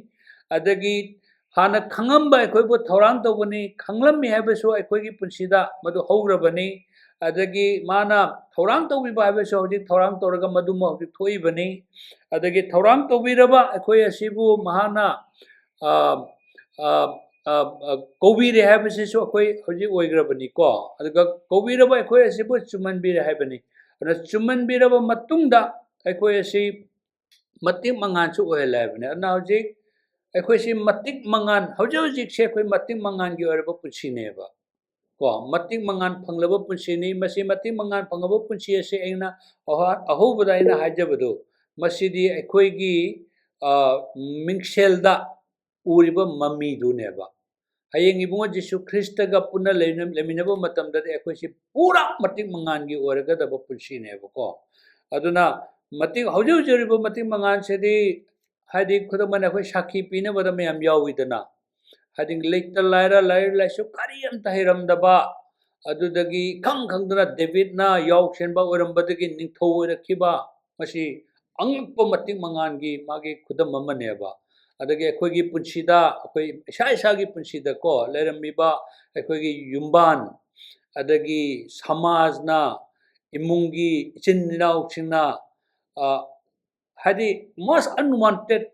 ꯑꯗꯒꯤ ꯍꯥꯟꯅ ꯈꯪꯉꯝꯕ ꯑꯩꯈꯣꯏꯕꯨ ꯊꯧꯔꯥꯡ ꯇꯧꯕꯅꯤ, ꯈꯪꯂꯝꯃꯤ ꯍꯥꯏꯕꯁꯨ ꯑꯩꯈꯣꯏꯒꯤ ꯄꯨꯟꯁꯤꯗ ꯃꯗꯨ ꯍꯧꯔꯕꯅꯤ꯫ ꯑꯗꯒꯤ ꯃꯥꯅ ꯊꯧꯔꯥꯡ ꯇꯧꯕꯤꯕ ꯍꯥꯏꯕꯁꯨ ꯍꯧꯖꯤꯛ ꯊꯧꯔꯥꯡ ꯇꯧꯔꯒ ꯃꯗꯨꯃ ꯍꯧꯖꯤꯛ ꯊꯣꯛꯏꯕꯅꯤ꯫ ꯑꯗꯒꯤ ꯊꯧꯔꯥꯡ ꯇꯧꯕꯤꯔꯕ ꯑꯩꯈꯣꯏ ꯑꯁꯤꯕꯨ ꯃꯍꯥꯛꯅ, ꯑ, ꯑ, ꯑ, ꯀꯧꯕꯤꯔꯦ ꯍꯥꯏꯕꯁꯤꯁꯨ ꯑꯩꯈꯣꯏ ꯍꯧꯖꯤꯛ ꯑꯣꯏꯈ꯭ꯔꯕꯅꯤꯀꯣ꯫ ꯑꯗꯨꯒ ꯀꯧꯕꯤꯔꯕ ꯑꯩꯈꯣꯏ ꯑꯁꯤꯕꯨ ꯆꯨꯝꯍꯟꯕꯤꯔꯦ ꯍꯥꯏꯕꯅꯤ꯫ ꯑꯗꯨꯅ ꯆꯨꯝꯍꯟꯕꯤꯔꯕ ꯃꯇꯨꯡꯗ ꯑꯩꯈꯣꯏ ꯑꯁꯤ ꯃꯇꯤꯛ ꯃꯉꯥꯟꯁꯨ ꯑꯣꯏꯍꯜꯂꯦ ꯍꯥꯏꯕꯅꯤ꯫ ꯑꯗꯨꯅ ꯍꯧꯖꯤꯛ ꯑꯩꯈꯣꯏꯁꯤ ꯃꯇꯤꯛ ꯃꯉꯥꯟ, ꯍꯧꯖꯤꯛ ꯍꯧꯖꯤꯛꯁꯦ ꯑꯩꯈꯣꯏ ꯃꯇꯤꯛ ꯃꯉꯥꯟꯒꯤ ꯑꯣꯏꯔꯕ ꯄꯨꯟꯁꯤꯅꯦꯕ꯫ ꯀꯣ, ꯃꯇꯤꯛ ꯃꯉꯥꯟ ꯐꯪꯂꯕ ꯄꯨꯟꯁꯤꯅꯤ꯫ ꯃꯁꯤ ꯃꯇꯤꯛ ꯃꯉꯥꯟ ꯐꯪꯂꯕ ꯄꯨꯟꯁꯤ ꯑꯁꯤ ꯑꯩꯅ ꯑꯍ-, ꯑꯍꯧꯕꯗ ꯑꯩꯅ ꯍꯥꯏꯖꯕꯗꯨ, ꯃꯁꯤꯗꯤ ꯑꯩꯈꯣꯏꯒꯤ, ꯑ, ꯃꯤꯡꯁꯦꯜꯗ ꯎꯔꯤꯕ ꯃꯃꯤꯗꯨꯅꯦꯕ꯫ ꯍꯌꯦꯡ ꯏꯕꯨꯡꯉꯣ ꯖꯤꯁꯨ ꯈ꯭ꯔꯤꯁꯇꯒ ꯄꯨꯟꯅ ꯂꯩꯅ-, ꯂꯩꯃꯤꯟꯅꯕ ꯃꯇꯝꯗꯗꯤ ꯑꯩꯈꯣꯏꯁꯤ ꯄꯨꯔꯥ ꯃꯇꯤꯛ ꯃꯉꯥꯟꯒꯤ ꯑꯣꯏꯔꯒꯗꯕ ꯄꯨꯟꯁꯤꯅꯦꯕꯀꯣ꯫ ꯑꯗꯨꯅ ꯃꯇꯤꯛ, ꯍꯧꯖꯤꯛ ꯍꯧꯖꯤꯛ ꯑꯣꯏꯔꯤꯕ ꯃꯇꯤꯛ ꯃꯉꯥꯟꯁꯤꯗꯤ, ꯍꯥꯏꯗꯤ ꯈꯨꯗꯝ ꯑꯣꯏꯅ ꯑꯩꯈꯣꯏ ꯁꯥꯈꯤ ꯄꯤꯅꯕꯗ ꯃꯌꯥꯝ ꯌꯥꯎꯋꯤꯗꯅ, ꯍꯥꯏꯗꯤ ꯂꯩꯇ ꯂꯥꯏꯔ, ꯂꯥꯏꯔꯤꯛ ꯂꯥꯏꯁꯨ ꯀꯔꯤ ꯑꯝꯇ ꯍꯩꯔꯝꯗꯕ, ꯑꯗꯨꯗꯒꯤ ꯏꯈꯪ ꯈꯪꯗꯅ ꯗꯦꯕꯤꯠꯅ ꯌꯥꯎ ꯁꯦꯟꯕ ꯑꯣꯏꯔꯝꯕꯗꯒꯤ ꯅꯤꯡꯊꯧ ꯑꯣꯏꯔꯛꯈꯤꯕ, ꯃꯁꯤ ꯑꯉꯛꯄ ꯃꯇꯤꯛ ꯃꯉꯥꯟꯒꯤ ꯃꯥꯒꯤ ꯈꯨꯗꯝ ꯑꯃꯅꯦꯕ꯫ ꯑꯗꯒꯤ ꯑꯩꯈꯣꯏꯒꯤ ꯄꯨꯟꯁꯤꯗ, ꯑꯩꯈꯣꯏ ꯏꯁꯥ ꯏꯁꯥꯒꯤ ꯄꯨꯟꯁꯤꯗꯀꯣ ꯂꯩꯔꯝꯃꯤꯕ ꯑꯩꯈꯣꯏꯒꯤ ꯌꯨꯝꯕꯥꯟ, ꯑꯗꯒꯤ ꯁꯃꯥꯖꯅ, ꯏꯃꯨꯡꯒꯤ ꯏꯆꯤꯟ ꯏꯅꯥꯎꯁꯤꯡꯅ, ꯑ, ꯍꯥꯏꯗꯤ most unwanted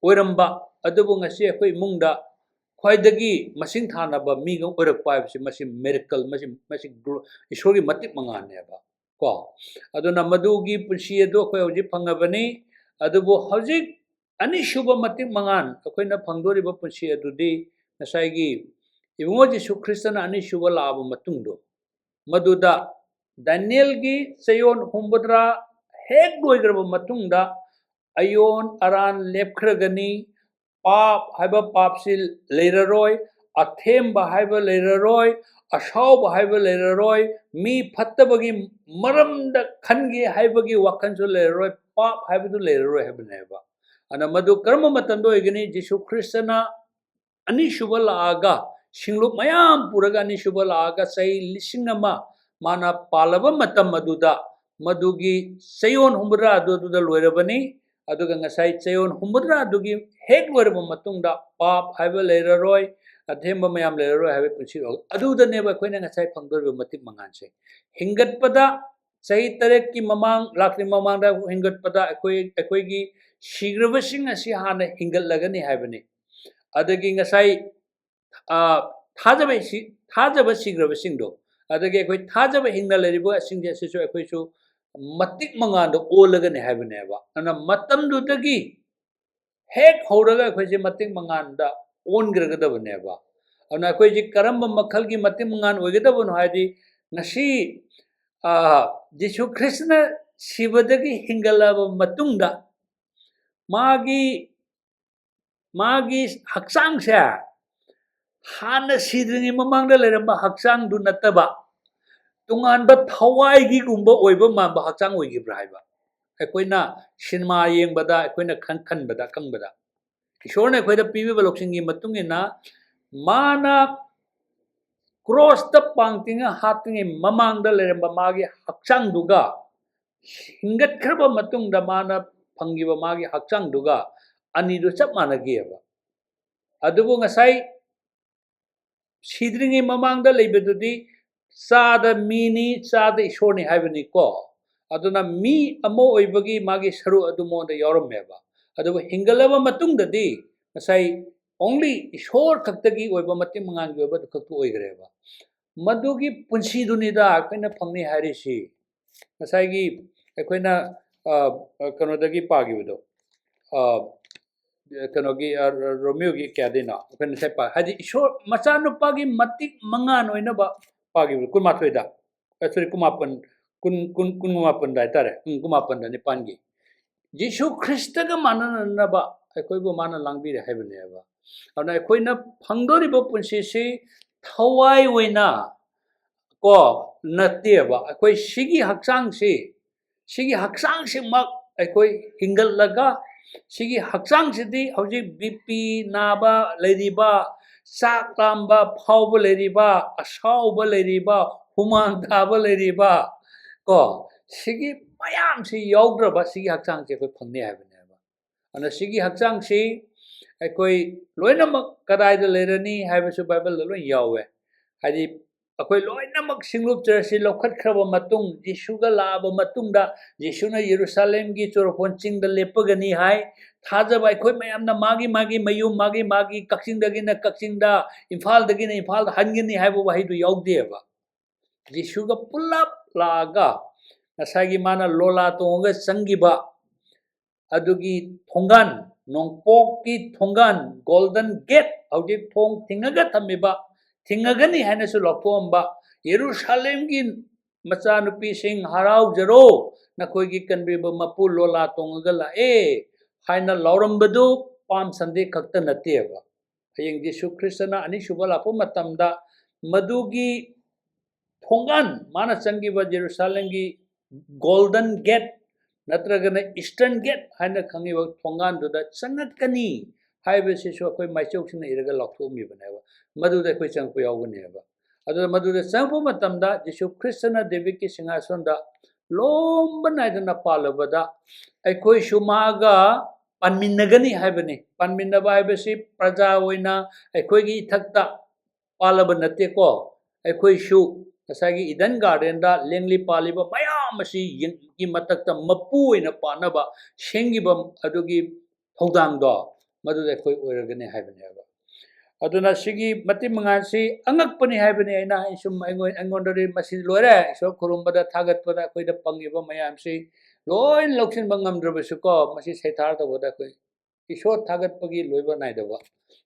ꯑꯣꯏꯔꯝꯕ, ꯑꯗꯨꯕꯨ ꯉꯁꯤ ꯑꯩꯈꯣꯏ ꯏꯃꯨꯡꯗ ꯈ꯭ꯋꯥꯏꯗꯒꯤ ꯃꯁꯤꯡ ꯊꯥꯅꯕ ꯃꯤꯒ ꯑꯣꯏꯔꯛꯄ ꯍꯥꯏꯕꯁꯤ, ꯃꯁꯤ miracle, ꯃꯁꯤ, ꯃꯁꯤ ꯒ꯭ꯂꯣ-, ꯏꯁꯣꯔꯒꯤ ꯃꯇꯤꯛ ꯃꯉꯥꯜꯅꯦꯕ꯫ ꯀꯣ, ꯑꯗꯨꯅ ꯃꯗꯨꯒꯤ ꯄꯨꯟꯁꯤ ꯑꯗꯨ ꯑꯩꯈꯣꯏ ꯍꯧꯖꯤꯛ ꯐꯪꯉꯕꯅꯤ꯫ ꯑꯗꯨꯕꯨ ꯍꯧꯖꯤꯛ ꯑꯅꯤꯁꯨꯕ ꯃꯇꯤꯛ ꯃꯉꯥꯜ ꯑꯩꯈꯣꯏꯅ ꯐꯪꯗꯣꯔꯤꯕ ꯄꯨꯟꯁꯤ ꯑꯗꯨꯗꯤ ꯉꯁꯥꯏꯒꯤ ꯏꯕꯨꯡꯉꯣ ꯖꯤꯁꯨ ꯈ꯭ꯔꯤꯁꯇꯅ ꯑꯅꯤꯁꯨꯕ ꯂꯥꯛꯑꯕ ꯃꯇꯨꯡꯗꯣ, ꯃꯗꯨꯗ ꯗꯥꯅꯤꯌꯦꯜꯒꯤ ꯆꯌꯣꯜ ꯍꯨꯝꯐꯨꯇꯔꯥ ꯍꯦꯛ ꯂꯣꯏꯈ꯭ꯔꯕ ꯃꯇꯨꯡꯗ ꯑꯌꯣꯟ ꯑꯔꯥꯟ ꯂꯦꯞꯈ꯭ꯔꯒꯅꯤ, ꯄꯥꯞ ꯍꯥꯏꯕ ꯄꯥꯞꯁꯤ ꯂꯩꯔꯔꯣꯏ, ꯑꯊꯦꯝꯕ ꯍꯥꯏꯕ ꯂꯩꯔꯔꯣꯏ, ꯑꯁꯥꯎꯕ ꯍꯥꯏꯕ ꯂꯩꯔꯔꯣꯏ, ꯃꯤ ꯐꯠꯇꯕꯒꯤ ꯃꯔꯝꯗ ꯈꯟꯒꯦ ꯍꯥꯏꯕꯒꯤ ꯋꯥꯈꯜꯁꯨ ꯂꯩꯔꯔꯣꯏ, ꯄꯥꯞ ꯍꯥꯏꯕꯗꯨ ꯂꯩꯔꯔꯣꯏ ꯍꯥꯏꯕꯅꯦꯕ꯫ ꯑꯗꯨꯅ ꯃꯗꯨ ꯀꯔꯝꯕ ꯃꯇꯝꯗ ꯑꯣꯏꯒꯅꯤ? ꯖꯤꯁꯨ ꯈ꯭ꯔꯤꯁꯇꯅ ꯑꯅꯤꯁꯨꯕ ꯂꯥꯛꯑꯒ ꯁꯤꯡꯂꯨꯞ ꯃꯌꯥꯝ ꯄꯨꯔꯒ ꯑꯅꯤꯁꯨꯕ ꯂꯥꯛꯑꯒ ꯆꯍꯤ ꯂꯤꯁꯤꯡ ꯑꯃ ꯃꯥꯅ ꯄꯥꯜꯂꯕ ꯃꯇꯝ ꯑꯗꯨꯗ ꯃꯗꯨꯒꯤ ꯆꯌꯣꯜ ꯍꯨꯝꯐꯨꯇꯔꯥ ꯑꯗꯨ ꯑꯗꯨꯗ ꯂꯣꯏꯔꯕꯅꯤ꯫ ꯑꯗꯨꯒ ꯉꯁꯥꯏ ꯆꯌꯣꯜ ꯍꯨꯝꯐꯨꯇꯔꯥ ꯑꯗꯨꯒꯤ ꯍꯦꯛ ꯂꯣꯏꯔꯕ ꯃꯇꯨꯡꯗ ꯄꯥꯞ ꯍꯥꯏꯕ ꯂꯩꯔꯔꯣꯏ, ꯑꯊꯦꯝꯕ ꯃꯌꯥꯝ ꯂꯩꯔꯔꯣꯏ ꯍꯥꯏꯕ ꯄꯨꯟꯁꯤ ꯑꯣꯏ-, ꯑꯗꯨꯗꯅꯦꯕ ꯑꯩꯈꯣꯏꯅ ꯉꯁꯥꯏ ꯐꯪꯗꯣꯔꯤꯕ ꯃꯇꯤꯛ ꯃꯉꯥꯜꯁꯦ꯫ ꯍꯤꯡꯒꯠꯄꯗ ꯆꯍꯤ ꯇꯔꯦꯠꯀꯤ ꯃꯃꯥꯡ, ꯂꯥꯛꯇ꯭ꯔꯤ ꯃꯃꯥꯡꯗ ꯍꯤꯡꯒꯠꯄꯗ ꯑꯩꯈꯣꯏ, ꯑꯩꯈꯣꯏꯒꯤ ꯁꯤꯈ꯭ꯔꯕꯁꯤꯡ ꯑꯁꯤ ꯍꯥꯟꯅ ꯍꯤꯡꯒꯠꯂꯒꯅꯤ ꯍꯥꯏꯕꯅꯤ꯫ ꯑꯗꯒꯤ ꯉꯁꯥꯏ, ꯑ, ꯊꯥꯖꯕ ꯁꯤ-, ꯊꯥꯖꯕ ꯁꯤꯈ꯭ꯔꯕꯁꯤꯡꯗꯣ, ꯑꯗꯒꯤ ꯑꯩꯈꯣꯏ ꯊꯥꯖꯕ ꯍꯤꯡꯅ ꯂꯩꯔꯤꯕꯁꯤꯡꯁꯦ ꯑꯁꯤꯁꯨ ꯑꯩꯈꯣꯏꯁꯨ ꯃꯇꯤꯛ ꯃꯉꯥꯜꯗ ꯑꯣꯜꯂꯒꯅꯤ ꯍꯥꯏꯕꯅꯦꯕ꯫ ꯑꯗꯨꯅ ꯃꯇꯝꯗꯨꯗꯒꯤ ꯍꯦꯛ ꯍꯧꯔꯒ ꯑꯩꯈꯣꯏꯁꯦ ꯃꯇꯤꯛ ꯃꯉꯥꯜꯗ ꯑꯣꯟꯈ꯭ꯔꯒꯗꯕꯅꯦꯕ꯫ ꯑꯗꯨꯅ ꯑꯩꯈꯣꯏꯁꯦ ꯀꯔꯝꯕ ꯃꯈꯜꯒꯤ ꯃꯇꯤꯛ ꯃꯉꯥꯜ ꯑꯣꯏꯒꯗꯕꯅꯣ ꯍꯥꯏꯗꯤ, ꯉꯁꯤ, ꯑ, ꯖꯤꯁꯨ ꯈ꯭ꯔꯤꯁꯇꯅ ꯁꯤꯕꯗꯒꯤ ꯍꯤꯡꯒꯠꯂꯕ ꯃꯇꯨꯡꯗ ꯃꯥꯒꯤ, ꯃꯥꯒꯤ ꯍꯛꯆꯥꯡꯁꯦ ꯍꯥꯟꯅ ꯁꯤꯗ꯭ꯔꯤꯉꯩ ꯃꯃꯥꯡꯗ ꯂꯩꯔꯝꯕ ꯍꯛꯆꯥꯡꯗꯨ ꯅꯠꯇꯕ, ꯇꯣꯉꯥꯟꯕ ꯊꯋꯥꯏꯒꯤꯒꯨꯝꯕ ꯑꯣꯏꯕ ꯃꯥꯟꯕ ꯍꯛꯆꯥꯡ ꯑꯣꯏꯈꯤꯕ꯭ꯔꯥ ꯍꯥꯏꯕ꯫ ꯑꯩꯈꯣꯏꯅ ꯁꯤꯅꯦꯃꯥ ꯌꯦꯡꯕꯗ, ꯑꯩꯈꯣꯏꯅ ꯈꯟ-, ꯈꯟꯕꯗ, ꯈꯪꯕꯗ, ꯏꯁꯣꯔꯅ ꯑꯩꯈꯣꯏꯗ ꯄꯤꯕꯤꯕ ꯂꯧꯁꯤꯡꯒꯤ ꯃꯇꯨꯡ ꯏꯟꯅ, ꯃꯥꯅ ꯀ꯭ꯔꯣꯁꯇ ꯄꯥꯡ ꯇꯤꯡꯉ ꯍꯥꯠꯇ꯭ꯔꯤꯉꯩ ꯃꯃꯥꯡꯗ ꯂꯩꯔꯝꯕ ꯃꯥꯒꯤ ꯍꯛꯆꯥꯡꯗꯨꯒ, ꯍꯤꯡꯒꯠꯈ꯭ꯔꯕ ꯃꯇꯨꯡꯗ ꯃꯥꯅ ꯐꯪꯈꯤꯕ ꯃꯥꯒꯤ ꯍꯛꯆꯥꯡꯗꯨꯒ, ꯑꯅꯤꯗꯨ ꯆꯞ ꯃꯥꯟꯅꯈꯤꯑꯕ꯫ ꯑꯗꯨꯕꯨ ꯉꯁꯥꯏ ꯁꯤꯗ꯭ꯔꯤꯉꯩ ꯃꯃꯥꯡꯗ ꯂꯩꯕꯗꯨꯗꯤ ꯆꯥꯗ ꯃꯤꯅꯤ, ꯆꯥꯗ ꯏꯁꯣꯔꯅꯤ ꯍꯥꯏꯕꯅꯤꯀꯣ꯫ ꯑꯗꯨꯅ ꯃꯤ ꯑꯃ ꯑꯣꯏꯕꯒꯤ ꯃꯥꯒꯤ ꯁꯔꯨꯛ ꯑꯗꯨ ꯃꯉꯣꯟꯗ ꯌꯥꯎꯔꯝꯃꯦꯕ꯫ ꯑꯗꯨꯕꯨ ꯍꯤꯡꯒꯠꯂꯕ ꯃꯇꯨꯡꯗꯗꯤ ꯉꯁꯥꯏ only ꯏꯁꯣꯔ ꯈꯛꯇꯒꯤ ꯑꯣꯏꯕ ꯃꯇꯤꯛ ꯃꯉꯥꯜꯒꯤ ꯑꯣꯏꯕ ꯑꯗꯨ ꯈꯛꯇ ꯑꯣꯏꯈ꯭ꯔꯦꯕ꯫ ꯃꯗꯨꯒꯤ ꯄꯨꯟꯁꯤꯗꯨꯅꯤꯗ ꯑꯩꯈꯣꯏꯅ ꯐꯪꯅꯤ ꯍꯥꯏꯔꯤꯁꯤ꯫ ꯉꯁꯥꯏꯒꯤ ꯑꯩꯈꯣꯏꯅ, ꯑ, ꯑ, ꯀꯩꯅꯣꯗꯒꯤ ꯄꯥꯈꯤꯕꯗꯣ, ꯑ, ꯀꯩꯅꯣꯒꯤ, ꯑ, ꯔꯣꯃꯤꯌꯣꯒꯤ ꯀꯌꯥꯗꯩꯅꯣ ꯑꯩꯈꯣꯏꯅ ꯉꯁꯥꯏ ꯄꯥ-, ꯍꯥꯏꯗꯤ ꯏꯁꯣꯔ ꯃꯆꯥꯅꯨꯄꯥꯒꯤ ꯃꯇꯤꯛ ꯃꯉꯥꯜ ꯑꯣꯏꯅꯕ ꯄꯥꯈꯤꯕꯗꯣ, ꯀꯨꯟꯃꯥꯊꯣꯏꯗ, ꯑ, sorry, ꯀꯨꯟꯃꯥꯄꯟ, ꯀꯨꯟ, ꯀꯨꯟ, ꯀꯨꯟꯃꯥꯄꯟꯗ ꯍꯥꯏꯇꯥꯔꯦ, ꯎꯝ, ꯀꯨꯟꯃꯥꯄꯟꯗ, ꯅꯤꯄꯥꯟꯒꯤ꯫ ꯖꯤꯁꯨ ꯈ꯭ꯔꯤꯁꯇꯒ ꯃꯥꯟꯅꯅꯕ ꯑꯩꯈꯣꯏꯕꯨ ꯃꯥꯅ ꯂꯥꯡꯕꯤꯔꯦ ꯍꯥꯏꯕꯅꯦꯕ꯫ ꯑꯗꯨꯅ ꯑꯩꯈꯣꯏꯅ ꯐꯪꯗꯣꯔꯤꯕ ꯄꯨꯟꯁꯤꯁꯤ ꯊꯋꯥꯏ ꯑꯣꯏꯅ ꯀꯣ ꯅꯠꯇꯦꯕ꯫ ꯑꯩꯈꯣꯏ ꯁꯤꯒꯤ ꯍꯛꯆꯥꯡꯁꯤ, ꯁꯤꯒꯤ ꯍꯛꯆꯥꯡꯁꯤꯃꯛ ꯑꯩꯈꯣꯏ ꯍꯤꯡꯒꯠꯂꯒ, ꯁꯤꯒꯤ ꯍꯛꯆꯥꯡꯁꯤꯗꯤ ꯍꯧꯖꯤꯛ BP ꯅꯥꯕ ꯂꯩꯔꯤꯕ, ꯆꯥꯛ ꯂꯥꯝꯕ ꯐꯥꯎꯕ ꯂꯩꯔꯤꯕ, ꯑꯁꯥꯎꯕ ꯂꯩꯔꯤꯕ, ꯍꯨꯃꯥꯡ ꯇꯥꯕ ꯂꯩꯔꯤꯕ, ꯀꯣ, ꯁꯤꯒꯤ ꯃꯌꯥꯝꯁꯤ ꯌꯥꯎꯗ꯭ꯔꯕ ꯁꯤꯒꯤ ꯍꯛꯆꯥꯡꯁꯦ ꯑꯩꯈꯣꯏ ꯐꯪꯅꯤ ꯍꯥꯏꯕꯅꯦꯕ꯫ ꯑꯗꯨꯅ ꯁꯤꯒꯤ ꯍꯛꯆꯥꯡꯁꯤ ꯑꯩꯈꯣꯏ ꯂꯣꯏꯅꯃꯛ ꯀꯗꯥꯏꯗ ꯂꯩꯔꯅꯤ ꯍꯥꯏꯕꯁꯨ ꯕꯥꯏꯕꯜꯗ ꯂꯣꯏ ꯌꯥꯎꯋꯦ꯫ ꯍꯥꯏꯗꯤ ꯑꯩꯈꯣꯏ ꯂꯣꯏꯅꯃꯛ ꯁꯤꯡꯂꯨꯞ ꯆꯔꯆꯁꯤ ꯂꯧꯈꯠꯈ꯭ꯔꯕ ꯃꯇꯨꯡ, ꯖꯤꯁꯨꯒ ꯂꯥꯛꯑꯕ ꯃꯇꯨꯡꯗ, ꯖꯤꯁꯨꯅ ꯌꯦꯔꯨꯁꯥꯂꯦꯝꯒꯤ ꯆꯨꯔꯐꯣꯟ ꯆꯤꯡꯗ ꯂꯦꯞꯄꯒꯅꯤ ꯍꯥꯏ꯫ ꯊꯥꯖꯕ ꯑꯩꯈꯣꯏ ꯃꯌꯥꯝꯅ ꯃꯥꯒꯤ ꯃꯥꯒꯤ ꯃꯌꯨꯝ, ꯃꯥꯒꯤ ꯃꯥꯒꯤ ꯀꯛꯆꯤꯡꯗꯒꯤꯅ ꯀꯛꯆꯤꯡꯗ, ꯏꯝꯐꯥꯜꯗꯒꯤꯅ ꯏꯝꯐꯥꯜꯗ ꯍꯟꯒꯅꯤ ꯍꯥꯏꯕ ꯋꯥꯍꯩꯗꯨ ꯌꯥꯎꯗꯦꯕ꯫ ꯖꯤꯁꯨꯒ ꯄꯨꯂꯞ ꯂꯥꯛꯑꯒ ꯉꯁꯥꯏꯒꯤ ꯃꯥꯅ ꯂꯣꯂꯥ ꯇꯣꯡꯉꯒ ꯆꯪꯈꯤꯕ ꯑꯗꯨꯒꯤ ꯊꯣꯡꯒꯥꯟ, ꯅꯣꯡꯄꯣꯛꯀꯤ ꯊꯣꯡꯒꯥꯟ, Golden Gate, ꯍꯧꯖꯤꯛ ꯊꯣꯡ ꯊꯤꯡꯉꯒ ꯊꯝꯃꯤꯕ, ꯊꯤꯡꯉꯒꯅꯤ ꯍꯥꯏꯅꯁꯨ ꯂꯥꯎꯊꯣꯛꯑꯝꯕ, ꯌꯦꯔꯨꯁꯥꯂꯦꯝꯒꯤ ꯃꯆꯥꯅꯨꯄꯤꯁꯤꯡ, ꯍꯔꯥꯎꯖꯔꯣ, ꯅꯈꯣꯏꯒꯤ ꯀꯟꯕꯤꯕ ꯃꯄꯨ ꯂꯣꯂꯥ ꯇꯣꯡꯉꯒ ꯂꯥꯛꯑꯦ ꯍꯥꯏꯅ ꯂꯥꯎꯔꯝꯕꯗꯨ Palm Sunday ꯈꯛꯇ ꯅꯠꯇꯦꯕ꯫ ꯍꯌꯦꯡ ꯖꯤꯁꯨ ꯈ꯭ꯔꯤꯁꯇꯅ ꯑꯅꯤꯁꯨꯕ ꯂꯥꯛꯄ ꯃꯇꯝꯗ ꯃꯗꯨꯒꯤ ꯊꯣꯡꯒꯥꯟ, ꯃꯥꯅ ꯆꯪꯈꯤꯕ ꯖꯦꯔꯨꯁꯥꯂꯦꯝꯒꯤ Golden Gate ꯅꯠꯇ꯭ꯔꯒꯅ Eastern Gate ꯍꯥꯏꯅ ꯈꯪꯉꯤꯕ ꯊꯣꯡꯒꯥꯟꯗꯨꯗ ꯆꯪꯉꯛꯀꯅꯤ ꯍꯥꯏꯕꯁꯤꯁꯨ ꯑꯩꯈꯣꯏ ꯃꯥꯏꯆꯧꯁꯤꯡꯅ ꯏꯔꯒ ꯂꯥꯎꯊꯣꯛꯑꯝꯃꯤꯕꯅꯦꯕ꯫ ꯃꯗꯨꯗ ꯑꯩꯈꯣꯏ ꯆꯪꯉꯛꯄ ꯌꯥꯎꯒꯅꯦꯕ꯫ ꯑꯗꯨꯅ ꯃꯗꯨꯗ ꯆꯪꯉꯛꯄ ꯃꯇꯝꯗ ꯖꯤꯁꯨ ꯈ꯭ꯔꯤꯁꯇꯅ ꯗꯦꯕꯤꯠꯀꯤ ꯁꯤꯡꯍꯥꯁꯣꯟꯗ ꯂꯣꯝꯕ ꯅꯥꯏꯗꯅ ꯄꯥꯜꯂꯕꯗ ꯑꯩꯈꯣꯏꯁꯨ ꯃꯥꯒ ꯄꯥꯟꯃꯤꯟꯅꯒꯅꯤ ꯍꯥꯏꯕꯅꯤ꯫ ꯄꯥꯟꯃꯤꯟꯅꯕ ꯍꯥꯏꯕꯁꯤ ꯄ꯭ꯔꯖꯥ ꯑꯣꯏꯅ ꯑꯩꯈꯣꯏꯒꯤ ꯏꯊꯛꯇ ꯄꯥꯜꯂꯕ ꯅꯠꯇꯦꯀꯣ꯫ ꯑꯩꯈꯣꯏꯁꯨ ꯉꯁꯥꯏꯒꯤ ꯏꯗꯟ ꯒꯥꯔꯗꯦꯟꯗ ꯂꯦꯡꯂꯤ ꯄꯥꯜꯂꯤꯕ ꯃꯌꯥꯝ ꯑꯁꯤ ꯌꯦꯡ-, ꯒꯤ ꯃꯊꯛꯇ ꯃꯄꯨ ꯑꯣꯏꯅ ꯄꯥꯟꯅꯕ ꯁꯦꯝꯈꯤꯕ ꯑꯗꯨꯒꯤ ꯊꯧꯗꯥꯡꯗꯣ ꯃꯗꯨꯗ ꯑꯩꯈꯣꯏ ꯑꯣꯏꯔꯒꯅꯤ ꯍꯥꯏꯕꯅꯦꯕ꯫ ꯑꯗꯨꯅ ꯁꯤꯒꯤ ꯃꯇꯤꯛ ꯃꯉꯥꯜꯁꯤ ꯑꯉꯛꯄꯅꯤ ꯍꯥꯏꯕꯅꯤ꯫ ꯑꯩꯅ ꯑꯩ ꯁꯨꯝ ꯑꯩꯉꯣꯟ-, ꯑꯩꯉꯣꯟꯗꯗꯤ ꯃꯁꯤ ꯂꯣꯏꯔꯦ, ꯏꯁꯣꯔ ꯈꯨꯔꯨꯝꯕꯗ ꯊꯥꯒꯠꯄꯗ ꯑꯩꯈꯣꯏꯗ ꯐꯪꯉꯤꯕ ꯃꯌꯥꯝꯁꯤ ꯂꯣꯏ ꯂꯧꯁꯤꯟꯕ ꯉꯝꯗ꯭ꯔꯕꯁꯨꯀꯣ, ꯃꯁꯤ ꯁꯩꯊꯥꯔ ꯇꯧꯕꯗ ꯑꯩꯈꯣꯏ ꯏꯁꯣꯔ ꯊꯥꯒꯠꯄꯒꯤ ꯂꯣꯏꯕ ꯅꯥꯏꯗꯕ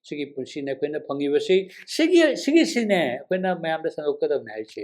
ꯁꯤꯒꯤ ꯄꯨꯟꯁꯤꯅꯤ ꯑꯩꯈꯣꯏꯅ ꯐꯪꯉꯤꯕꯁꯤ꯫ ꯁꯤꯒꯤ, ꯁꯤꯒꯤꯁꯤꯅꯦ ꯑꯩꯈꯣꯏꯅ ꯃꯌꯥꯝꯗ ꯁꯟꯗꯣꯛꯀꯗꯕꯅꯤ ꯍꯥꯏꯁꯦ꯫